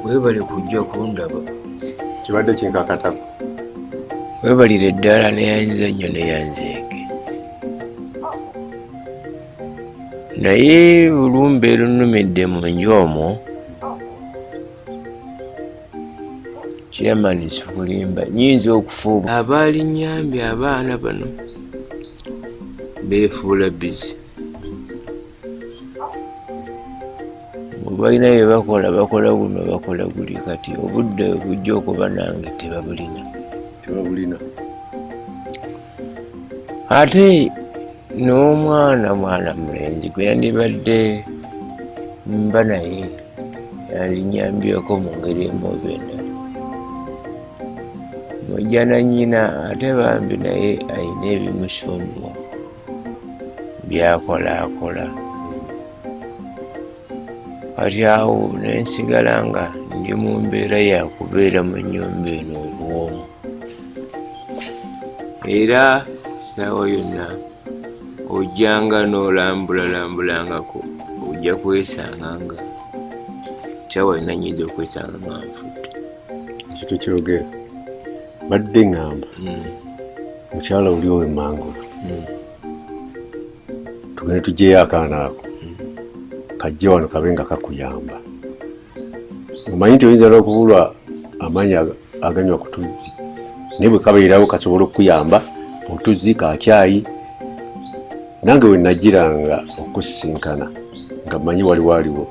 S6: Weebale kujja kundaba.
S13: Kibadde kinkakatako.
S6: Weebalire ddala, neyanziza nnyo, neyanzeege. Naye olumbe lunnumidde mu nju omwo, chairman, sikulimba, nyinza okufa. Abaali nyambye abaana bano beefuula busy, balina bye bakola, bakola guno, bakola guli. Kati obudde bujja okuba nange tebabulina.
S13: Tebabulina.
S6: Ate n'omwana, mwana mulenzi gwe yandibadde mba naye yandinyambyeko mu ngeri emu oba endala, mujjana nnyina, ate bambi naye ayina ebimusumbuwa byakola akola. Kati awo nensigala nga ndi mu mbeera yakubeera mu nnyumba eno obwomu, era saawa yonna ojjanga n'olambulalambulangako, ojja kwesanga nga saawa yonna nyinza okwesanga nga nfudde.
S13: Ekyo tokyogera. Badde ŋŋamba mukyala oli ow'emmangula tugende tugyeyo akaana ako kajje wano kabe nga kakuyamba. Omanyi nti oyinza n'okubulwa amaanyi aganywa ku tuzzi, naye bwe kabeerawo kasobola okukuyamba otuzzi kakyayi. Nange we nagiranga okusisinkana nga mmanyi wali waliwo.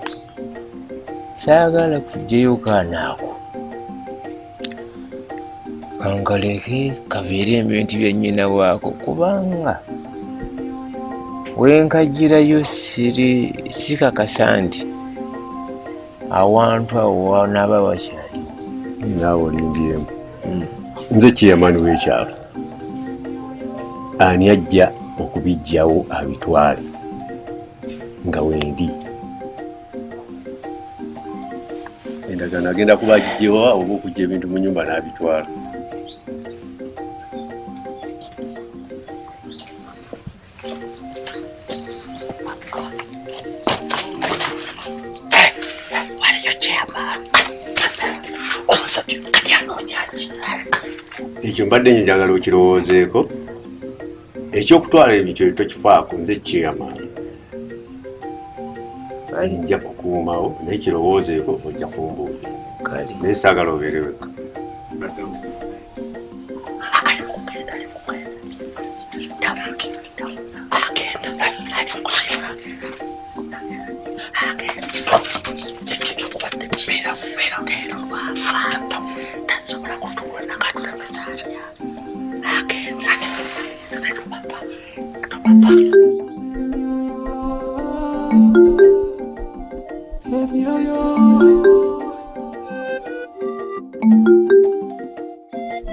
S6: Saagala kugyeyo kaana ako, kankaleke kabeere ebintu bya nnyina waako, kubanga wenkagirayo siri sikakasa nti awantu awo wanaaba wakyaliwo.
S13: Naawe olimbyemu. Nze chairman w'ekyalo, ani ajja okubijjawo abitwale nga wendi? Endagaano agenda kuba agijjewa oba okujja ebintu mu nyumba n'abitwala.
S4: Waliyo chairman omusajja kati anoonya ki?
S13: Ekyo mbadde njagala okirowoozeeko. Ekyokutwala ebintu tokifaako, nze chairman nja kukuumawo, naye kirowoozeeko, ojja kumbuulira.
S6: Kale.
S13: Naye saagala obeere wekka.
S7: Emyoyo.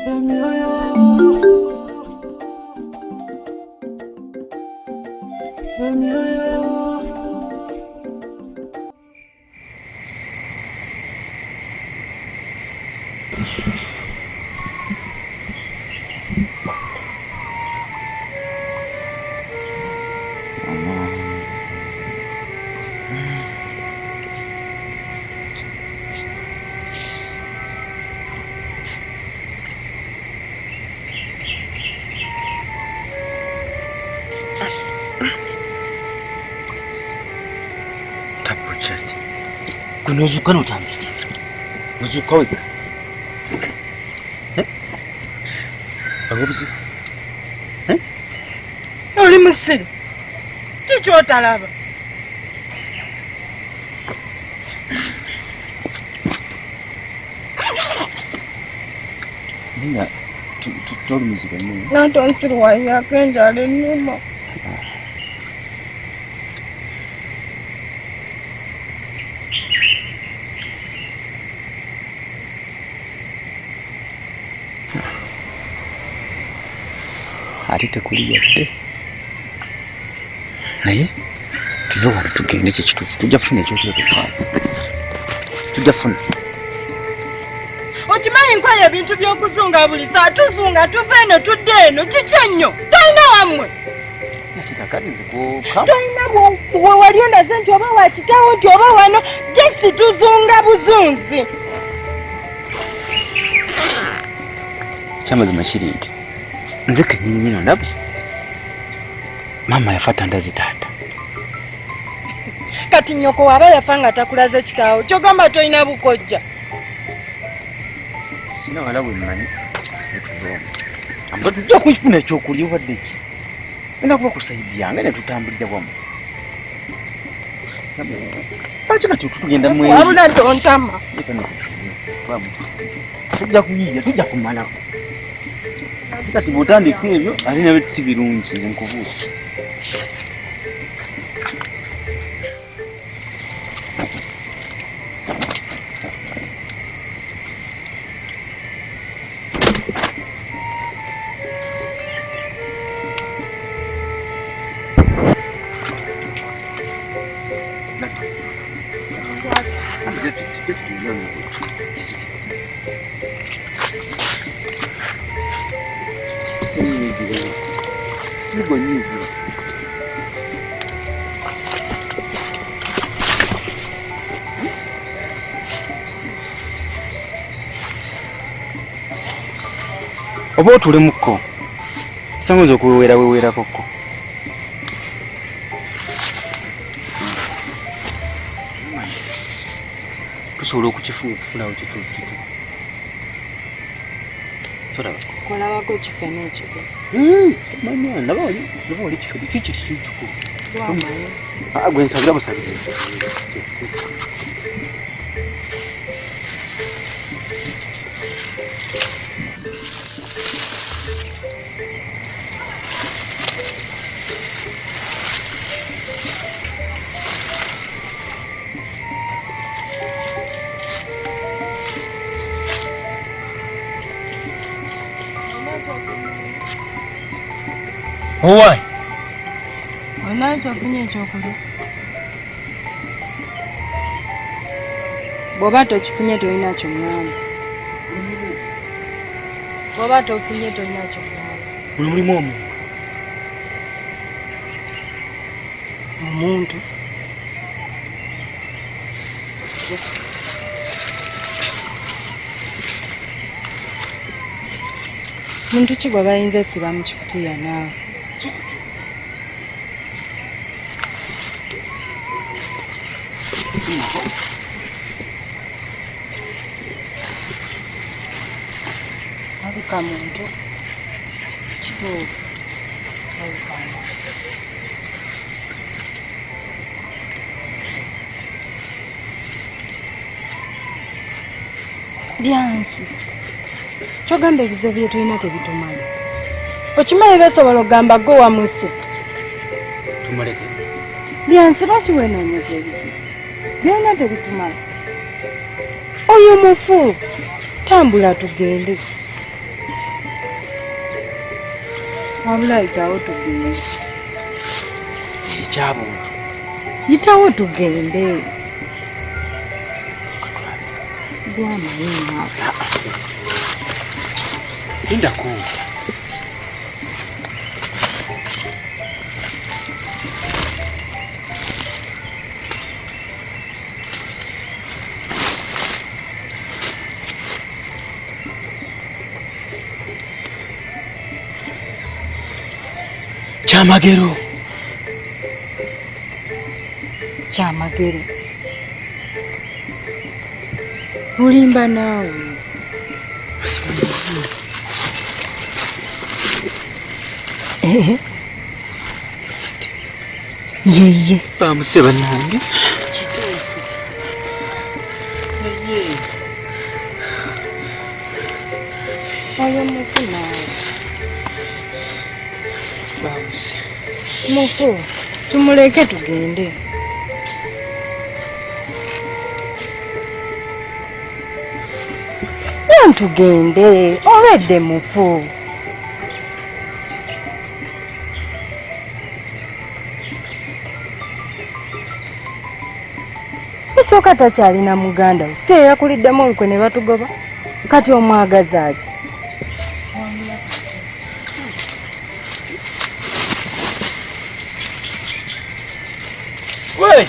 S7: Emyoyo. Emyoyo.
S2: Tapuchati. Gwe n'ozuukuka n'otambulira. Ozuukuka wekka. Eh? Waliwo obuzibu? Eh?
S1: Oli musiru. Ki ky'otalaba?
S2: Naye nga tolumizibwa nnyo.
S1: Nanti onsiruwalirako enjala ennuma.
S2: Ate tekuli yadde. Naye tuve wano tugende kye kituufu, tujja kufuna ekyokulya tufaako. Tujja kufuna.
S1: Okimanyi nkwaye ebintu by'okuzunga buli saa tuzunga tuva eno tudda eno kiki ennyo tolina wammwe tolina we wali onaze nti oba wa kitaawo nti oba wano jesi tuzunga buzunzi.
S2: Ekyamazima kiri nti nze kennyini nyini ondaba maama yafa tandazi taata.
S1: Kati nnyoko waba yafa nga takulaze kitaawo kyogamba tolina bukojja.
S2: Sina wala bwe mmanyi netuva tujja kufuna ekyokulya obadde ki enda kuba ku sayidi yange ne tutambulira wamu. Lwaki kati tugenda mu
S1: wabula tontama.
S2: Tujja kuyiiya tujja kumalako. Kati bw'otandika ebyo ate nabyo si birungi nze nkubuuza. Oba otulemukko sangoza okuweweera weweerako ko. Tusobola okukifuna okufunawo kituufu. Tolaba.
S1: Olabako kifo n'ekigezi.
S2: Manya ndaba oli ndaba oli kifo kiki kikikulu. Gwe nsabira busabire. Owai.
S1: Olina kyofunye ekyokulya? Bw'oba tokifunye tolina ky'oŋŋamba. Bw'oba tofunye tolina ky'oŋŋamba.
S2: Muno mulimu omuntu.
S1: Omuntu? Muntu ki gwe bayinza essiba mu kikutiya naawe? Alabika muntu kituufu. Alabika muntu. Byansi. Kyogamba ebizibu bye tulina tebitumala. Okimanyi basobola okugamba gwe wamuse.
S2: Tumuleke.
S1: Byansi lwaki weenoonyeza ebizibu? Byonna tebitumala. Oyo mufu, tambula tugende. Wabula yitawo tugende.
S9: Ekyabuntu.
S1: Yitawo tugende. Gwamanyi naawe.
S9: Lindako. Kyamagero.
S1: Kyamagero. Olimba naawe. Yeye.
S9: Bamuse bannange.
S1: Oyo mufu naawe.
S9: Bamuse.
S1: Mufu, tumuleke tugende. Tugende, olwedde mufu. Musooka takyalina muganda we, si eyakuliddemu olukwe ne batugoba, kati omwagaza ki?
S9: We!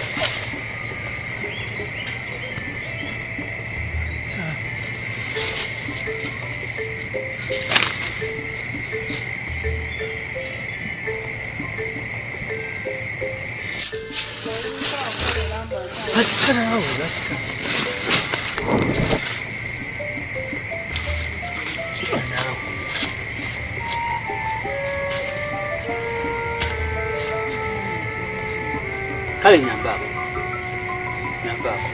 S9: Bassa naawe bassa. Kiba naawe. Kale nyambaako. Nyambaako.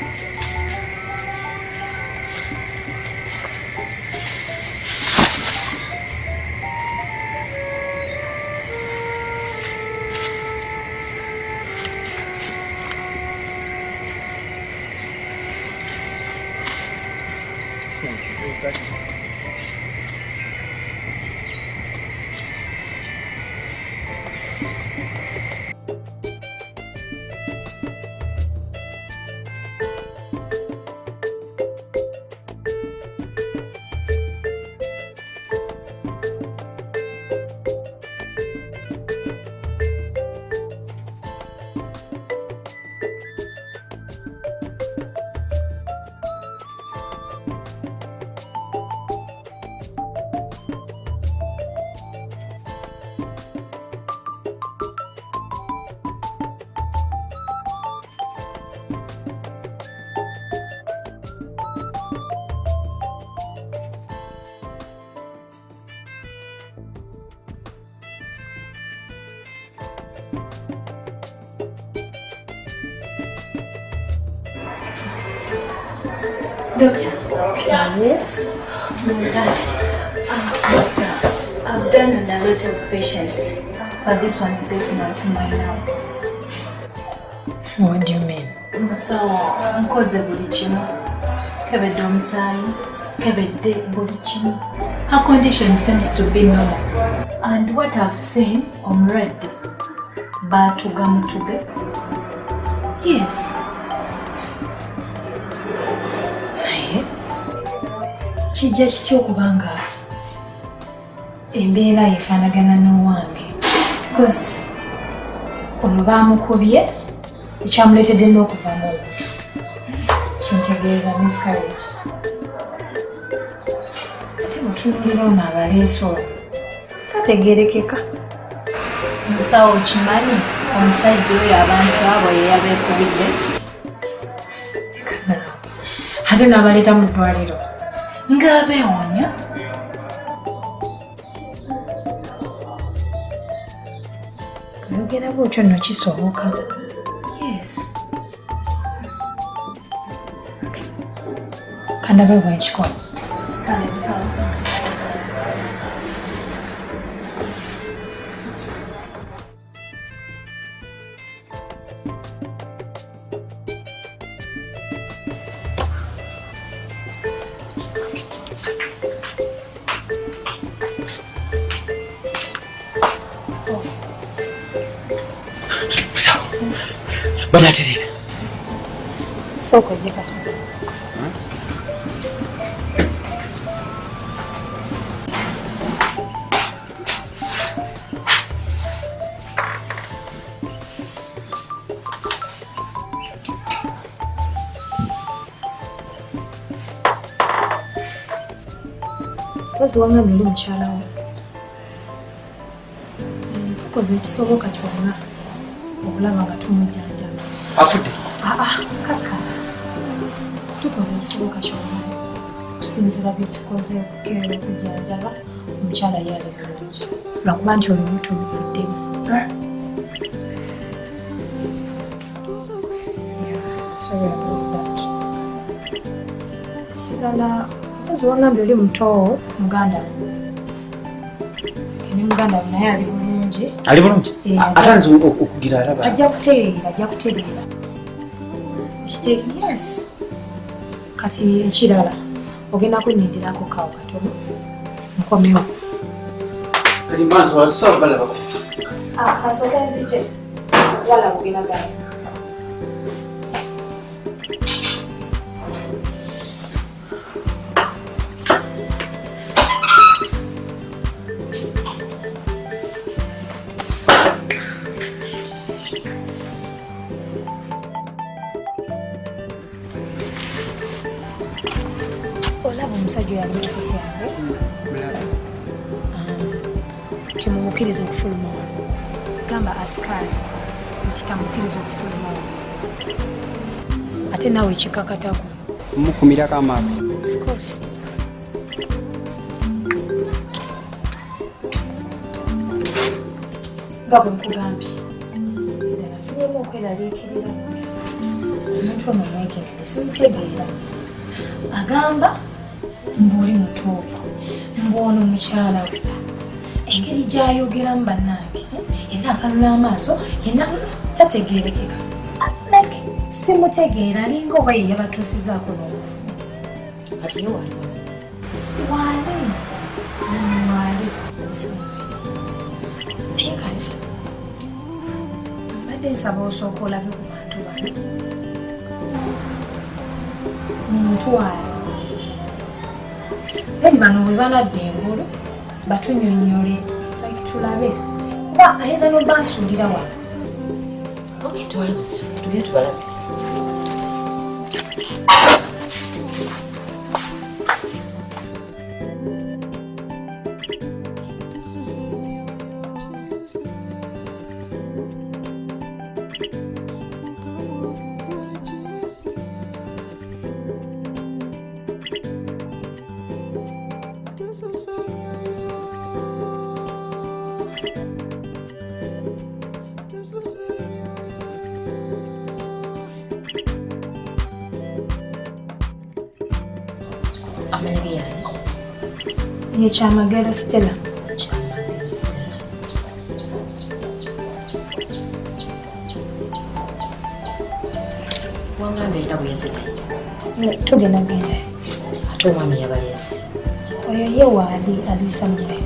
S15: Doctor.
S1: Yes?
S15: Doctor, I've done a lot of patients, but this one is getting onto my nerves.
S16: What do you mean?
S15: Musawo, nkoze buli kimu. Kebedde omusaayi, kebedde buli kimu. Her condition seems to be normal. And what I've seen, omulwadde baatuga mutuge. Yes.
S16: Naye kijja kitya okubanga embeera efaanagana n'owange? Because ono baamukubye ekyamuleetedde n'okuva mu kintegeeza miscarriage. Ate bw'otunuulira ono abaleese olwo tategeerekeka.
S15: Musawo, okimanyi omusajja oyo abantu abo ye yabeekubidde?
S16: Ate n'abaleeta mu ddwaliro.
S15: Ng'abeewonya.
S16: Oyogera bw'otyo nno kisoboka.
S15: Yes.
S16: Kandabe bwe nkikola.
S15: Kale musawo.
S2: Banatereera.
S16: Sooka ojje katono. Mpozi wangambye oli mukyala wo. Tukoze ekisoboka kyonna okulaba nga tumujjanjaba.
S2: Afudde?
S16: Aa, kaka. Tukoze ekisoboka kyonna okusinziira bye tukoze okukeera okujjanjaba omukyala ye ali bulungi. Lwakuba nti olubuto luvuddemu. Sorry about that. Ekirala, mpozi wangambye oli muto muganda wo. Ne muganda wo naye ali bulungi.
S2: Ali bulungi?
S16: Eh,
S2: Atandise okugira alaba.
S16: Ajja kutereera, ajja kutereera. Yes. Kati ekirala ogenda kunnindirako kawo katono nkomewo.
S2: Kati maaso wasobola balabako.
S16: Kasooka nzije walaba ogenda gala. Olaba omusajja oyo ali mu ofiisi yange? Temumukkiriza okufuluma wano. Gamba asikaali nti tamukkiriza okufuluma wano. Ate naawe kikakatako.
S8: Mukumirako amaaso.
S16: Of course. Nga bwe nkugambye, ddala nfunyemu okweraliikirira. Omuntu ono omwegendereze simutegeera. Agamba mbu oli muto, mbu ono mukyala we. Engeri gy'ayogeramu bannange, yenna akanula amaaso, yenna tategeerekeka. Like simutegeera, alinga oba ye yabatuusizaako n'omufu.
S17: Kati ye wali?
S16: Waali, waali. Naye kati mbadde nsaba osooka olabe ku bantu bano. Mumutwale. Then bano bwe banadda engulu batunyonnyole, like tulabe. Kuba ayinza n'obansuulira wano.
S17: Okay, tewali buzibu, tugende tubalabe. Amannya ge yani?
S16: Ye Kyamagero Stella.
S17: Wangambye olina bwe yazze naye.
S16: Tugenda genda.
S17: Ate omwami yabaleese.
S16: Oyo ye waali aliisa mwe.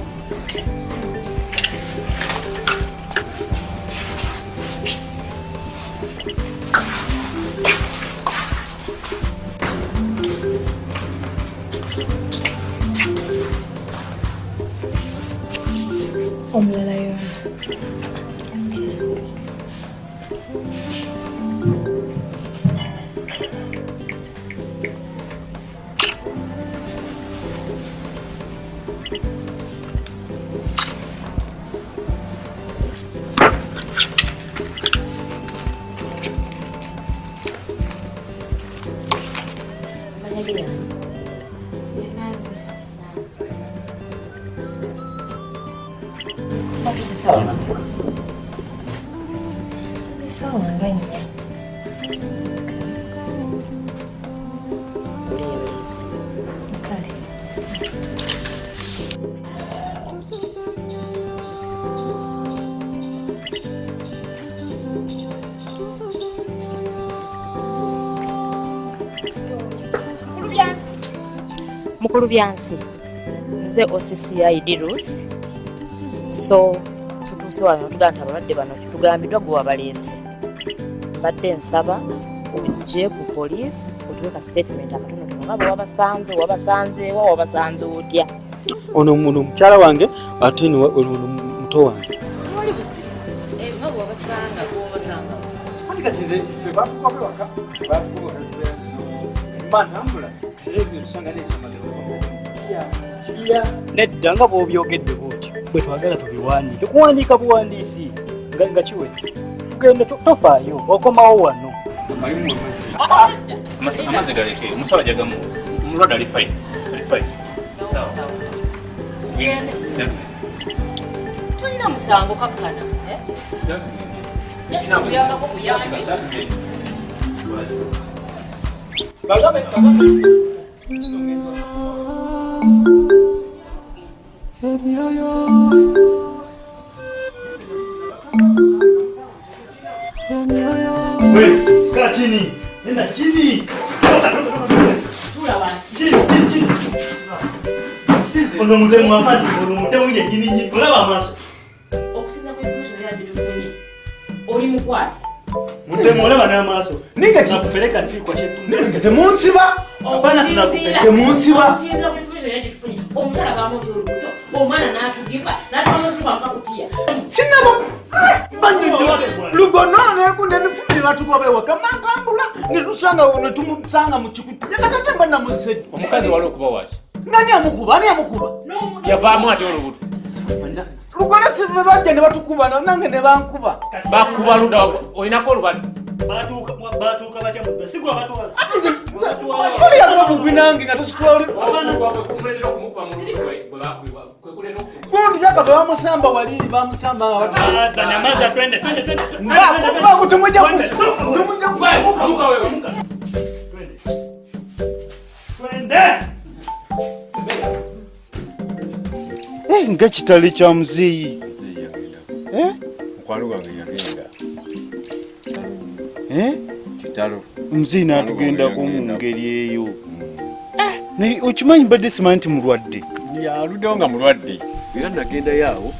S16: Omulala yono.
S17: Amannya ge yani?
S16: Ye Nanzi.
S17: Batuuse ssaawa mmeka?
S16: Essaawa nga 4.
S17: Oli yabaleese.
S16: Kale.
S17: Mukulu Byansi, nze OCCID Ruth. So tutuuse wano tugamba nti abalwadde bano tugambiddwa gwe wabaleese. Mbadde nsaba ojje ku poliisi otuwe ka statement akatonotono nga bwe wabasanze, wabasanzeewa, wabasanze otya.
S11: Ono ono mukyala wange ate ono muto wange.
S17: Tewali buzibu. Nga bwe wabasanga, gw'obasanga.
S9: Anti kati nze ffe batukuba waka, batukuba mba ntambula era ebyo tusanga n'ekyamagero.
S11: Nedda nga bw'obyogedde bw'otyo bwe twagala tubiwandiike, kuwandiika buwandiisi nga kiwedde. Tugende, tofaayo, okomawo wano.
S18: Amazzi galeke, omusawo ajagamu, omulwadde ali fine, ali fine. Sawa.
S17: Tugende. Tolina musango, kakkana. Eh? Just kuyambako buyambi.
S7: Emyoyo, emyoyo.
S14: Wewe, kaa chini. Nenda chini. Toka, toka, toka.
S17: Tula wansi.
S14: Chini, chini, chini. Ono mutemu afandi, ono mutemu yennyini nnyini. Olaba amaaso.
S17: Okusinza ku information era gye tufunye, oli mukwate.
S14: Mutemu, olaba n'amaaso.
S9: Ninga
S11: Nakupeleka si kwa chetu.
S9: Nze temunsiba.
S11: Hapana, tunakupeleka.
S9: Temunsiba.
S17: Okusinziira ku information era gye tufunye, omukyala bamutya olubuto, omwana n'atugiva, n'atwala otuba kutiya.
S9: Sinaba lugono nekunda emifumbi batugoba ewaka mantambula netusanga netumusanga mu kikuti yakatate mba namusedde.
S18: Omukazi wali okuba waki?
S9: Ngani amukuba, ani amukuba?
S18: Yavaamu atya olubuto?
S9: Lugono si bajja ne batukuba, nange ne bankuba.
S18: Bakuba ludda, olinako olubali.
S14: Batuuka batuuka batya mu ddwa? Si gwe abatwala.
S9: Ate nze oli yakuba bugwi nange nga tusitula oli. Gundi byaka bwe bamusamba wali bamusamba nga
S11: Nyamaza, nyamaza, twende, twende, twende.
S9: Ngako tumujja ku tumujja ku
S18: Amuka wewe.
S11: Twende.
S14: Eh, nga kitalo kya muzeeyi. Eh?
S13: Mukwano gwange yagenda.
S14: Eh?
S13: Kitalo.
S14: Muzeeyi n'atugendako mu ngeri eyo. Naye okimanyi mbadde simanyi nti mulwadde.
S13: Yaluddewo nga mulwadde. Era nagendayo awo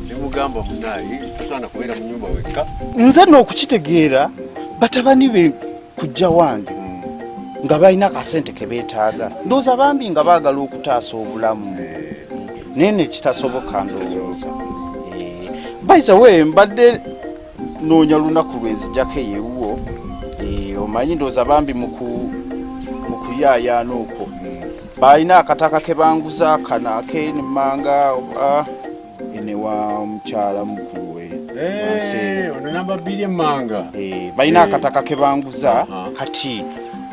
S13: ne mugamba, munaaye, tosaana kubeera mu nyumba wekka.
S14: Nze nno okukitegeera, batabani be kujja wange nga balina akasente ke beetaaga, ndowooza bambi nga baagala okutaasa obulamu, naye ne kitasoboka ndowooza. By the way, mbadde noonya lunaku lwenzijjako eyewuwo. Omanyi ndowooza bambi mu kuyaayaana okwo balina akataka ke banguza kano akenemmanga ene wa mukyala mukulu we wansi eyo.
S13: Ono namba 2 emmanga.
S14: Balina akataka ke banguza, kati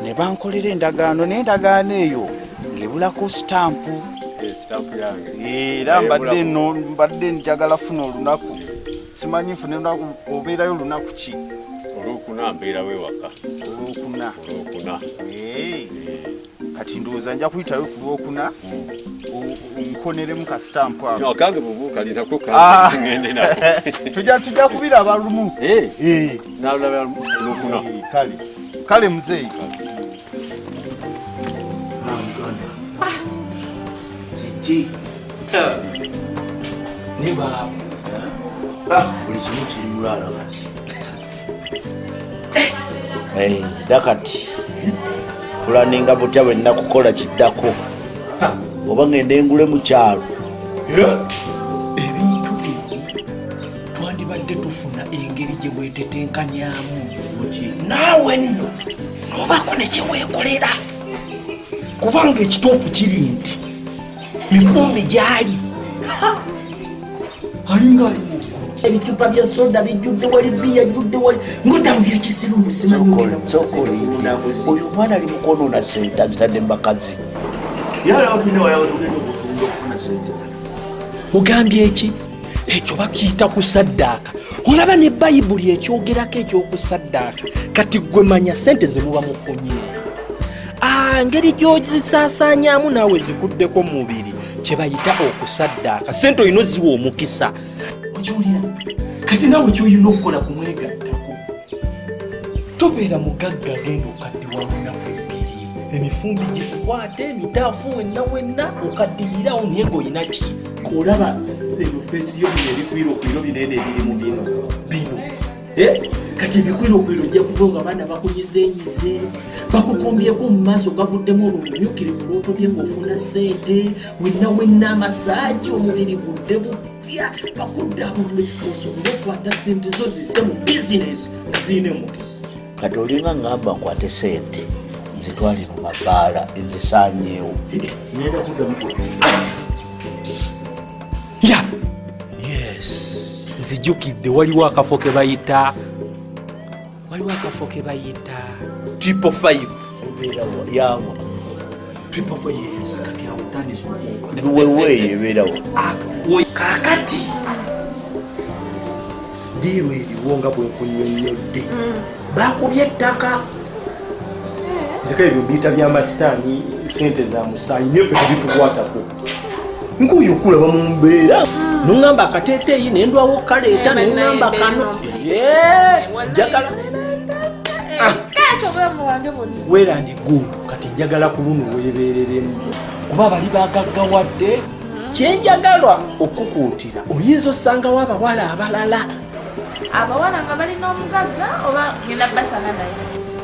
S14: ne bankolera endagaano, n'endagaano eyo ng'ebulako sitampu.
S13: Sitampu yange.
S14: Era mbadde no mbadde njagala funa olunaku, simanyi nfune olunaku, obeerayo olunaku ki?
S13: Olwokuna mbeerawo ewaka.
S14: Olwokuna?
S13: Olwokuna.
S14: Kati ndowooza nja kuyitayo ku lwokuna, nkoneremu ka sitampu ako.
S13: Akange bubu kalinako ngende nako.
S14: Tujja kubiraba lumu.
S13: Nalaba olwokuna.
S14: Kale kale muzeeyi.
S4: Kiki?
S5: Ne baaba.
S4: Buli kimu kiri mulaala kati. Dda kati tulaninga butya bwe nina kukola kiddako, oba ngende engule mu kyalo.
S5: Ebintu bino twandibadde tufuna engeri gye bwetetenkanyaamu, naawe nno n'obaako ne kye weekolera, kubanga ekituufu kiri nti mifumbi gyali alinga ali mu ggulu, ebicupa bya soda bijjudde wali, bbiya jjudde wali, ng'odda mu byekisiru musimanyi ogenda
S4: Sokola, oyo omwana ali mukwonoona sente, azitadde mu bakazi. Yalaba tulina walaba tugenda okutunda okufuna sente.
S5: Ogambye eki? Ekyo bakiyita kusaddaaka. Olaba ne Bayibuli ekyogerako ekyokusaddaaka. Kati gwe manya sente ze muba mufunye, ngeri gy'ozisaasaanyaamu naawe zikuddeko mu mubiri, kye bayita okusaddaaka. Sente olina oziwa omukisa, okiwulira? Kati naawe kyolina okukola kumwegattako. Tobeera mugagga genda okaddiwa lunaku 2, emifumbi gikukwate, emitaafu wenna wenna okaddiyirawo, naye ng'olina ki? Olaba eno face yo, bino ebikwiro kwiro binene ebiri mu bino bino.
S19: Kati ebikwirokwiro ojja kuva nga abaana bakunyizenyize, bakukombyeko mu maaso gavuddemu olwo olumyukirivu lw'otobye ng'ofuna ssente, wenna wenna amasaagi omubiri gudde bupya, bakuddaabulule osobole okukwata ssente zo zisse mu bizinesi nga zirina emukisa.
S4: Kati olinga ngamba nkwate ssente nzitwale mu mabaala nzisaanyeewo. Ngenda kuddamu kutunda.
S19: Ya! Yes, nzijukidde waliwo akafo ke bayita waliwo akafo ke bayita 555.
S4: Yawa.
S19: 444, yes, kati awo otandise okukola.
S4: Wewe ebeerawo.
S19: Kaakati diiru eriwo nga bwe nkunnyonnyodde. Baakubye ettaka. Nzika ebyo mbiyita bya masitaani, ssente za musaayi, naye ffe tebitukwatako. Nkuuyo okulaba mu mbeera. Nuŋŋamba akateeteeyi ne ndwawo okukaleeta, ne ŋŋamba kano. Njagala. Weerandi ggulu, kati njagala ku luno weebeereremu. Kuba bali bagaggawadde. Kye njagala okukuutira, oyinza ossangawo abawala abalala.
S20: Abawala nga balina omugagga oba ngenda basanga naye?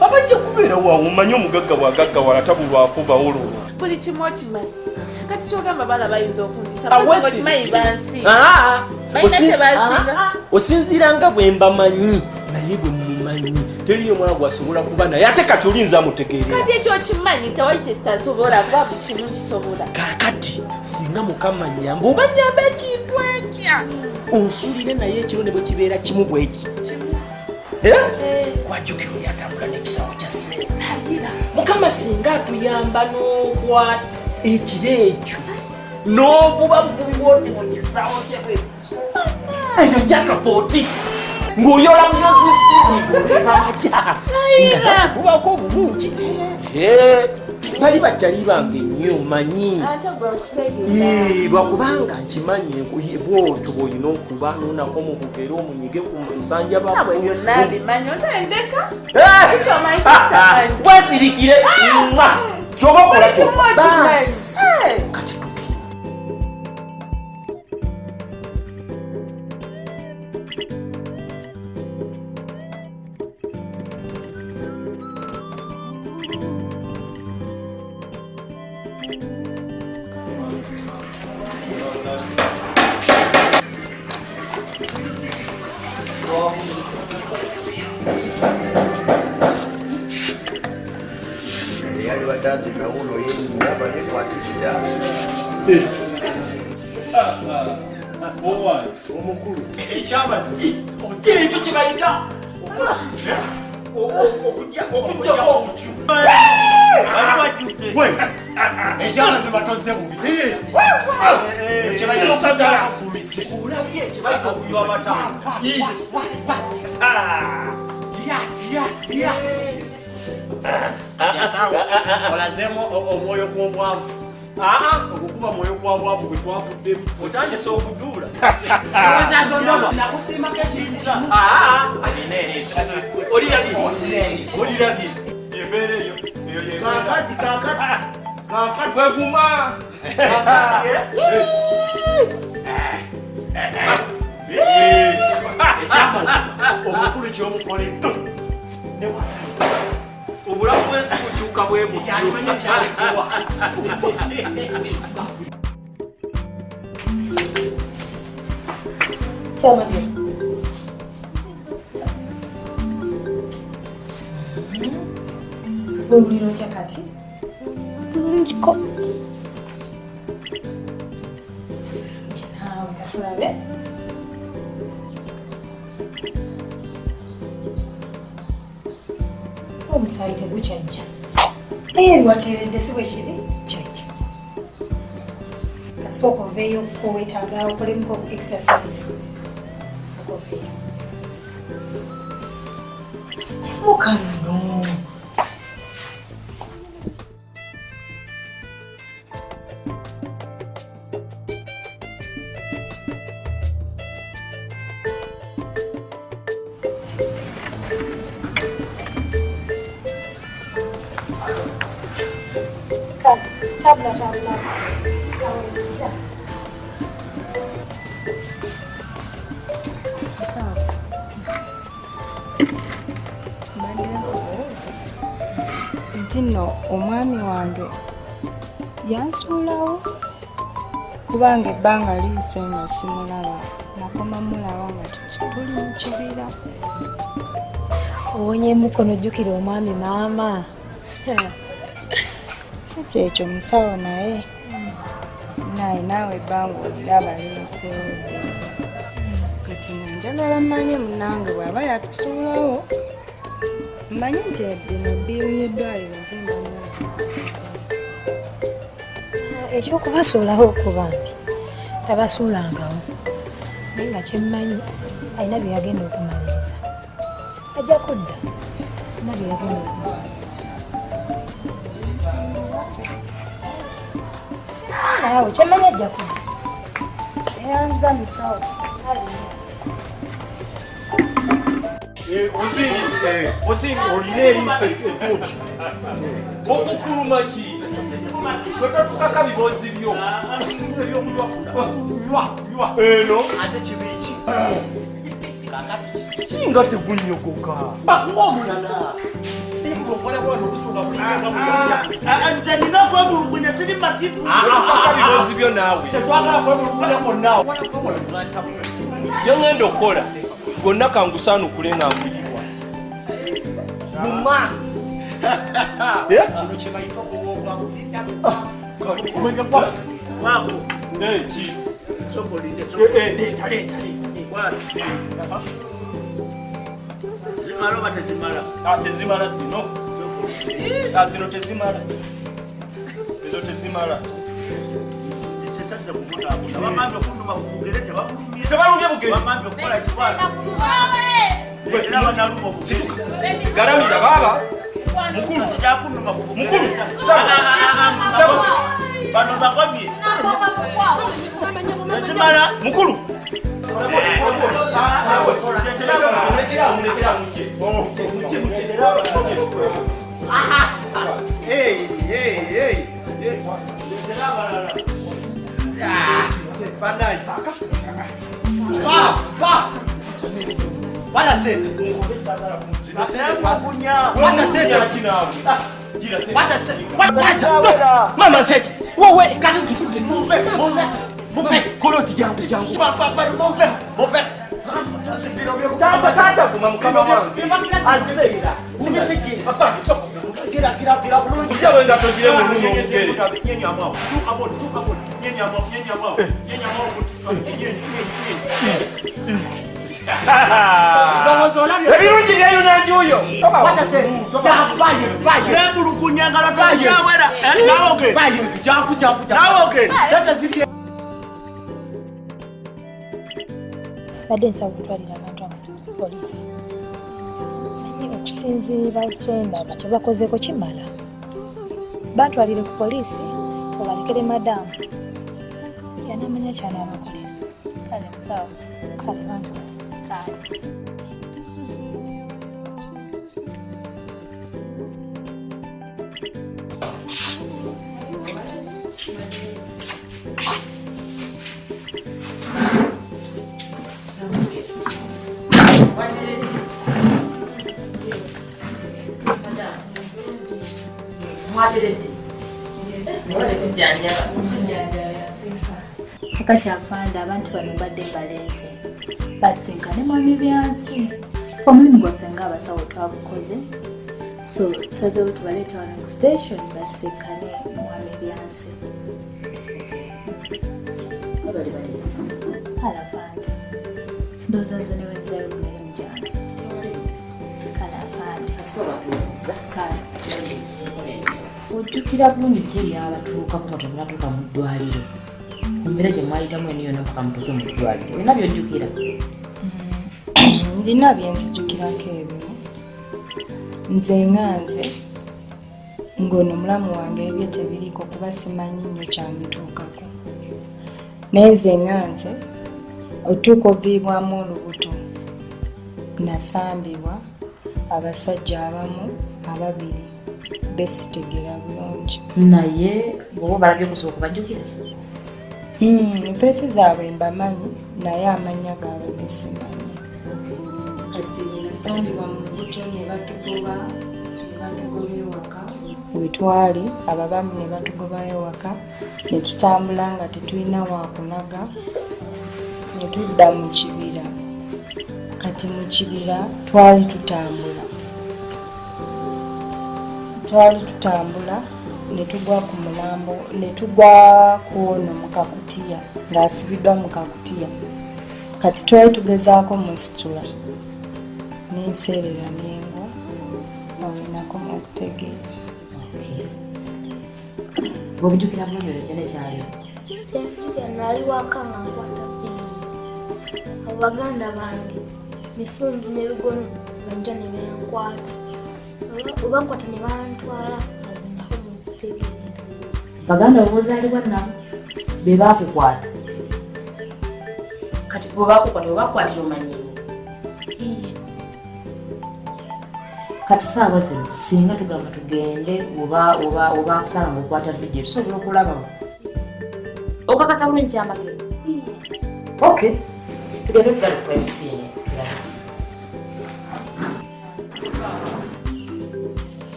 S19: Abajja kubeera waawo, omanyi omugagga bw'agaggawala tabulwako bawololo.
S20: Buli kimu okimanyi. Kati ky'ogamba abaana bayinza okundisa,
S19: Ah,
S20: okimanyi bansi. Balina kye basinga.
S19: Osinziira nga bwe mbamanyi, naye bwe mumanyi teriyo mwana gwasobola kuba naye, ate kati olinza amutegeerera.
S20: Kati ekyo okimanyi tewali kye kitasobola kuba buli kimu kisobola.
S19: Kaakati singa Mukama nnyamba oba nnyamba ekintu ekya onsuulire naye ekiro ne bwe kibeera kimu bwe kiti. Kwajjukira oli atambula n'ekisawo kya ssente. Mukama singa atuyamba n'okwa ekiro ekyo n'ovuba buvubi bw'oti mu kisawo kye bwe. Eyo jakapooti ng'oyola muyozi nga tubako obulungi. Bali bakyali bange nnyo manyi. Lwakubanga nkimanyi bw'otyo bw'olina okuba n'onako mu bugere omunyige ku nsanja
S20: Nabwe byonna mbimanyi otendeka.
S19: Wesirikire kyoba okola
S20: Buli kimu okimanyi.
S19: Basi. Kati
S12: Omukulu.
S19: Ekyamazi. Ekyo kye bayita okuggyako obutyu.
S12: Ekyamazima tozze bubi.
S19: Olabye kye bayita okunywa amata.
S12: Olazeemu omwoyo gw'obwavu. Ogukuba mwoyo gwa bwavu gwe twavuddemu.
S19: Otandise okuduula.
S12: Nakusiimako ejjinja.
S19: Olirabye. Olirabye. Embeera eyo. Eyo ye.
S12: Kaakati kaakati kaakati.
S19: Weguma.
S12: Ekyamazima omukulu ky'omukoledde.
S19: Obulamu bw'ensi bukyuka bwe butyo.
S16: Kyamagero. Wewulira otya kati?
S3: Bulungiko.
S16: Naawe katulabe. Omusaayi tegukyajja. Naye lwateeredde si bwe kiri kyajja. Kati sooka oveeyo kuko weetaaga okolemuko ku exercise. Sooka oveeyo. Kimuka nno. Tabula tabula.
S1: Nti nno omwami wange yansuulawo kubanga ebbanga liyise nga simulaba, nakoma mulaba nga tuli mu kibira.
S16: Owonyemuko n'ojjukira omwami maama.
S1: Si kyekyo musawo, naye naye naawe ebbanga oliraba liyiseewo ddala. Kati nga njagala mmanye munnange bw'aba yatusuulawo, mmanyi nti bino bbiiru y'eddwaliro nze mba
S16: Ekyokubasuulawo okwo bambi tabasuulangawo, naye nga kyemmanyi alina bye yagenda okumaliriza, ajja kudda, alina bye yagenda okumaliriza. Naawe kyemmanyi ajja kudda.
S1: Eyanza musawo.
S19: Osingi olina eriiso eggundi okukuluma ki? Ffe totukaka bibozi byo. Eno
S4: ate kibi ki?
S19: Kinga tegunyogoka.
S4: Bakuwa omulala. Nze nina okwemulugunya, siri mativu.
S19: Bibozi byo naawe.
S4: Tetwagala kwemulugunya kwonna.
S19: Gye ŋŋenda okukola gwonna kangusaanukule nga nkuyiwa.
S4: Mu maaso. Kino kye bayita okuwomba kusinda.
S19: Omwenge gwaffe.
S4: Wako.
S19: Ki?
S4: Soko linde.
S19: Leeta, leeta, leeta.
S4: Zimala oba tezimala?
S19: Tezimala zino. Zino tezimala. Ezo tezimala.
S4: Sisajja kubonabona. Bagambye okunnuma ku bugere tebakulumye.
S19: Tebalumye bugere.
S4: Bagambye okukola kikwalo. Era banaluma obugere.
S19: Situka. Galamira baaba. Mukulu.
S4: Kyakunnuma ku bugere.
S19: Mukulu. Saba. Saba.
S4: Bano bagobye. Tezimala.
S19: Mukulu.
S4: Hey, hey, hey.
S5: Mama sente. Wowe kati muve muve muve
S19: koloti jangu jangu.
S4: Muve muve.
S19: Tata tata guma mukama wange.
S4: Azze.
S19: Afande soko.
S4: Gira gira gira bulungi.
S19: Ujja wenda togire mu nnyonyi.
S4: Nyenya mwawo. Tuuka mo, tuuka mo. Nyenya mwawo, nyenya mwawo. Nyenya mwawo. Ndowooza olabye.
S19: Ebirungi byeyunanjuyo.
S4: Yemulugunya ngalo takyawera. Naawe ogenda. Jangu jangu jangu. Naawe ogenda. Sente ziri.
S16: Badde nsaba okutwalira abantu abo poliisi. Naye okusinziira kyendaba kye bakozeeko kimala. Bantwalire ku poliisi obalekere madaamu. Yanamanya ky'anaabakolera.
S17: Kale musawo.
S16: Kale bantwale.
S17: Kale. Kakati afande, abantu bano mbadde mbaleese basinkane mwami Byansi. Omulimu gwaffe ng'abasawo twagukoze, so tusazeewo tubaleete wano ku station basinkane mwami Byansi. Kale afande, ndowooza nze ne wenzirayo ku mirimu gyange. Kale afande, kale. Ojjukira bulungi ki ebyabatuukako nga temunatuuka mu ddwaliro? Embeera gye mwayitamu eno yonna paka mutuuke mu ddwaliro, olina by'ojjukira?
S1: Ndina byenzijukirako ebimu. Nze nga nze ng'ono mulamu wange ebye tebiriiko kuba simanyi nnyo kyamutuukako, naye nze nga nze otuuka oviibwamu olubuto, nasambibwa abasajja abamu ababiri besitegera bulungi.
S17: Naye bw'oba obalabye okusobola okubajjukira?
S1: Face zaabwe mbamanyi, naye amannya gaabwe gesimanyi. Kati nasambibwa mu lubuto ne batugoba ne batugoba ewaka wetwali ababambi ne batugobayo ewaka ne tutambula nga tetulina wakulaga ne tudda mu kibira. Kati mu kibira twali tutambula ne tugwa ku mulambo ne tugwa ku ono mu kakutiya ng'asibiddwa mu kakutiya. Kati twali tugezaako musitula n'enseerera n'engwa awo nakoma okutegeera.
S21: Bw'obijjukira bulungi olwo kyonna ekyaliwo?
S3: Sensijjukira nali waka nga nkwata vidiyo. Abo baganda bange mifumbi ne bigono bajja ne benkwata. Oba nkwata ne bantwala awo nakoma okutegeera.
S21: Baganda bo b'ozaalibwa nabo be baakukwata. Kati bwe baakukwata bwe bakukwatira omanyiiwo? Kati saawa zino singa tugamba tugende oba akusanga ng'okwata vidiyo tusobola okulabawo. Okakasa bulungi Kyamagero? Okay, tugende tugale ku crime scene tulabe.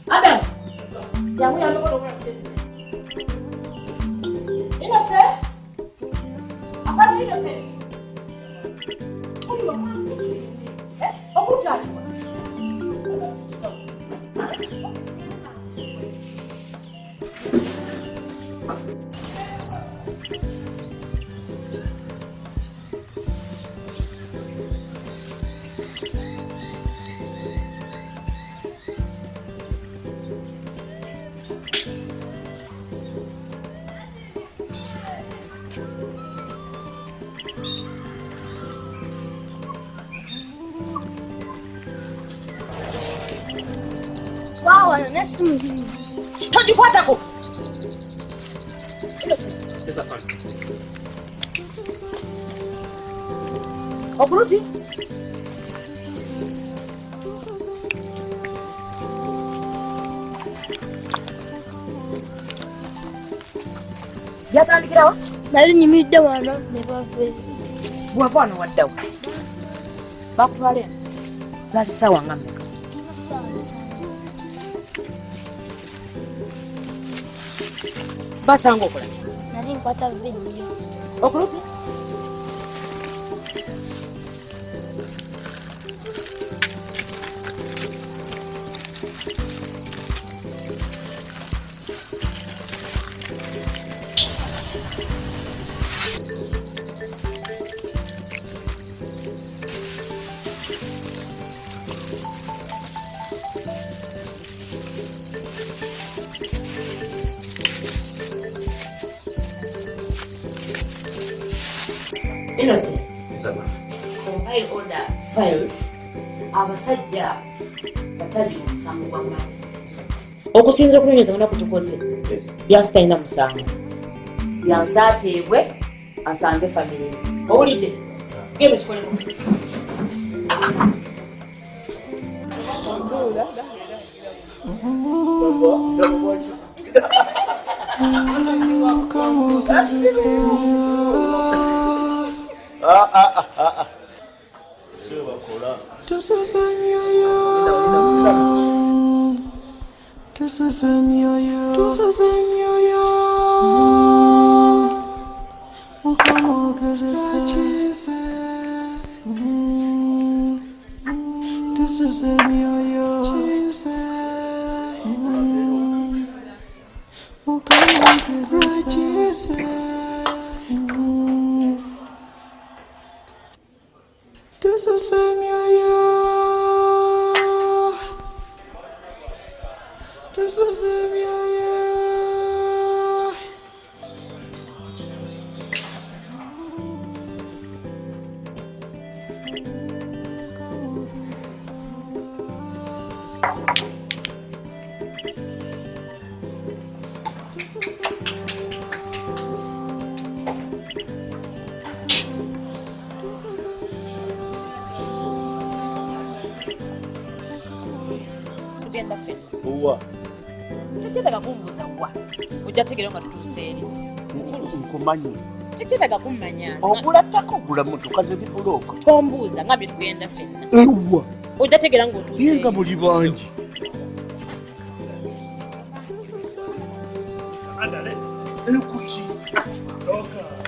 S21: Adam, jangu yambeko n'okola statement. Innocent? Afande Innocent? Eh, omuntu aliwa?
S3: Wawano n'essimu
S21: Togikwatako.
S18: Yes, afande.
S21: Okuluti? Byatandikirawa?
S3: Nali nyimiridde wano ne bava esisi.
S21: Bw'ava wano waddawo? Bakutwala eno? Zaali ssaawa nga mmeka? Basanga okola ki?
S3: Nali nkwata vidiyo.
S21: Okuluti? Innocent. Compile all the files. Abasajja batali mu musango gwa maanyi. Okusinziira okunoonyereza kwonna kwe tukoze, Byansi talina musango. Byansi ateebwe asange famire ye. Owulidde? Genda okikoleko.
S14: Ah, ah, ah, ah, ah.
S7: Tususa emyoyo, tususa emyoyo, tususa emyoyo. Mukama ogezese kize. Tususa emyoyo kize. Mukama ogezese kize. Tususa emyoyo, tususa emyoyo.
S21: Tugenda ffenna.
S14: Owa?
S21: Tekyetaaga kumbuuza wa, ojja tegeera nga tutuuse eri.
S14: Nkumanyi.
S21: Tekyetaaga kummanya.
S14: Ogula ttaka, ogula motoka zeri bulooka.
S21: Tombuuza, ngambye tugenda ffenna.
S14: Ewa?
S21: Ojja tegeera ng'otuuse
S14: Ye nga
S21: eri.
S14: muli bangi.
S11: Under arrest.
S19: Ekuki.
S11: Toka.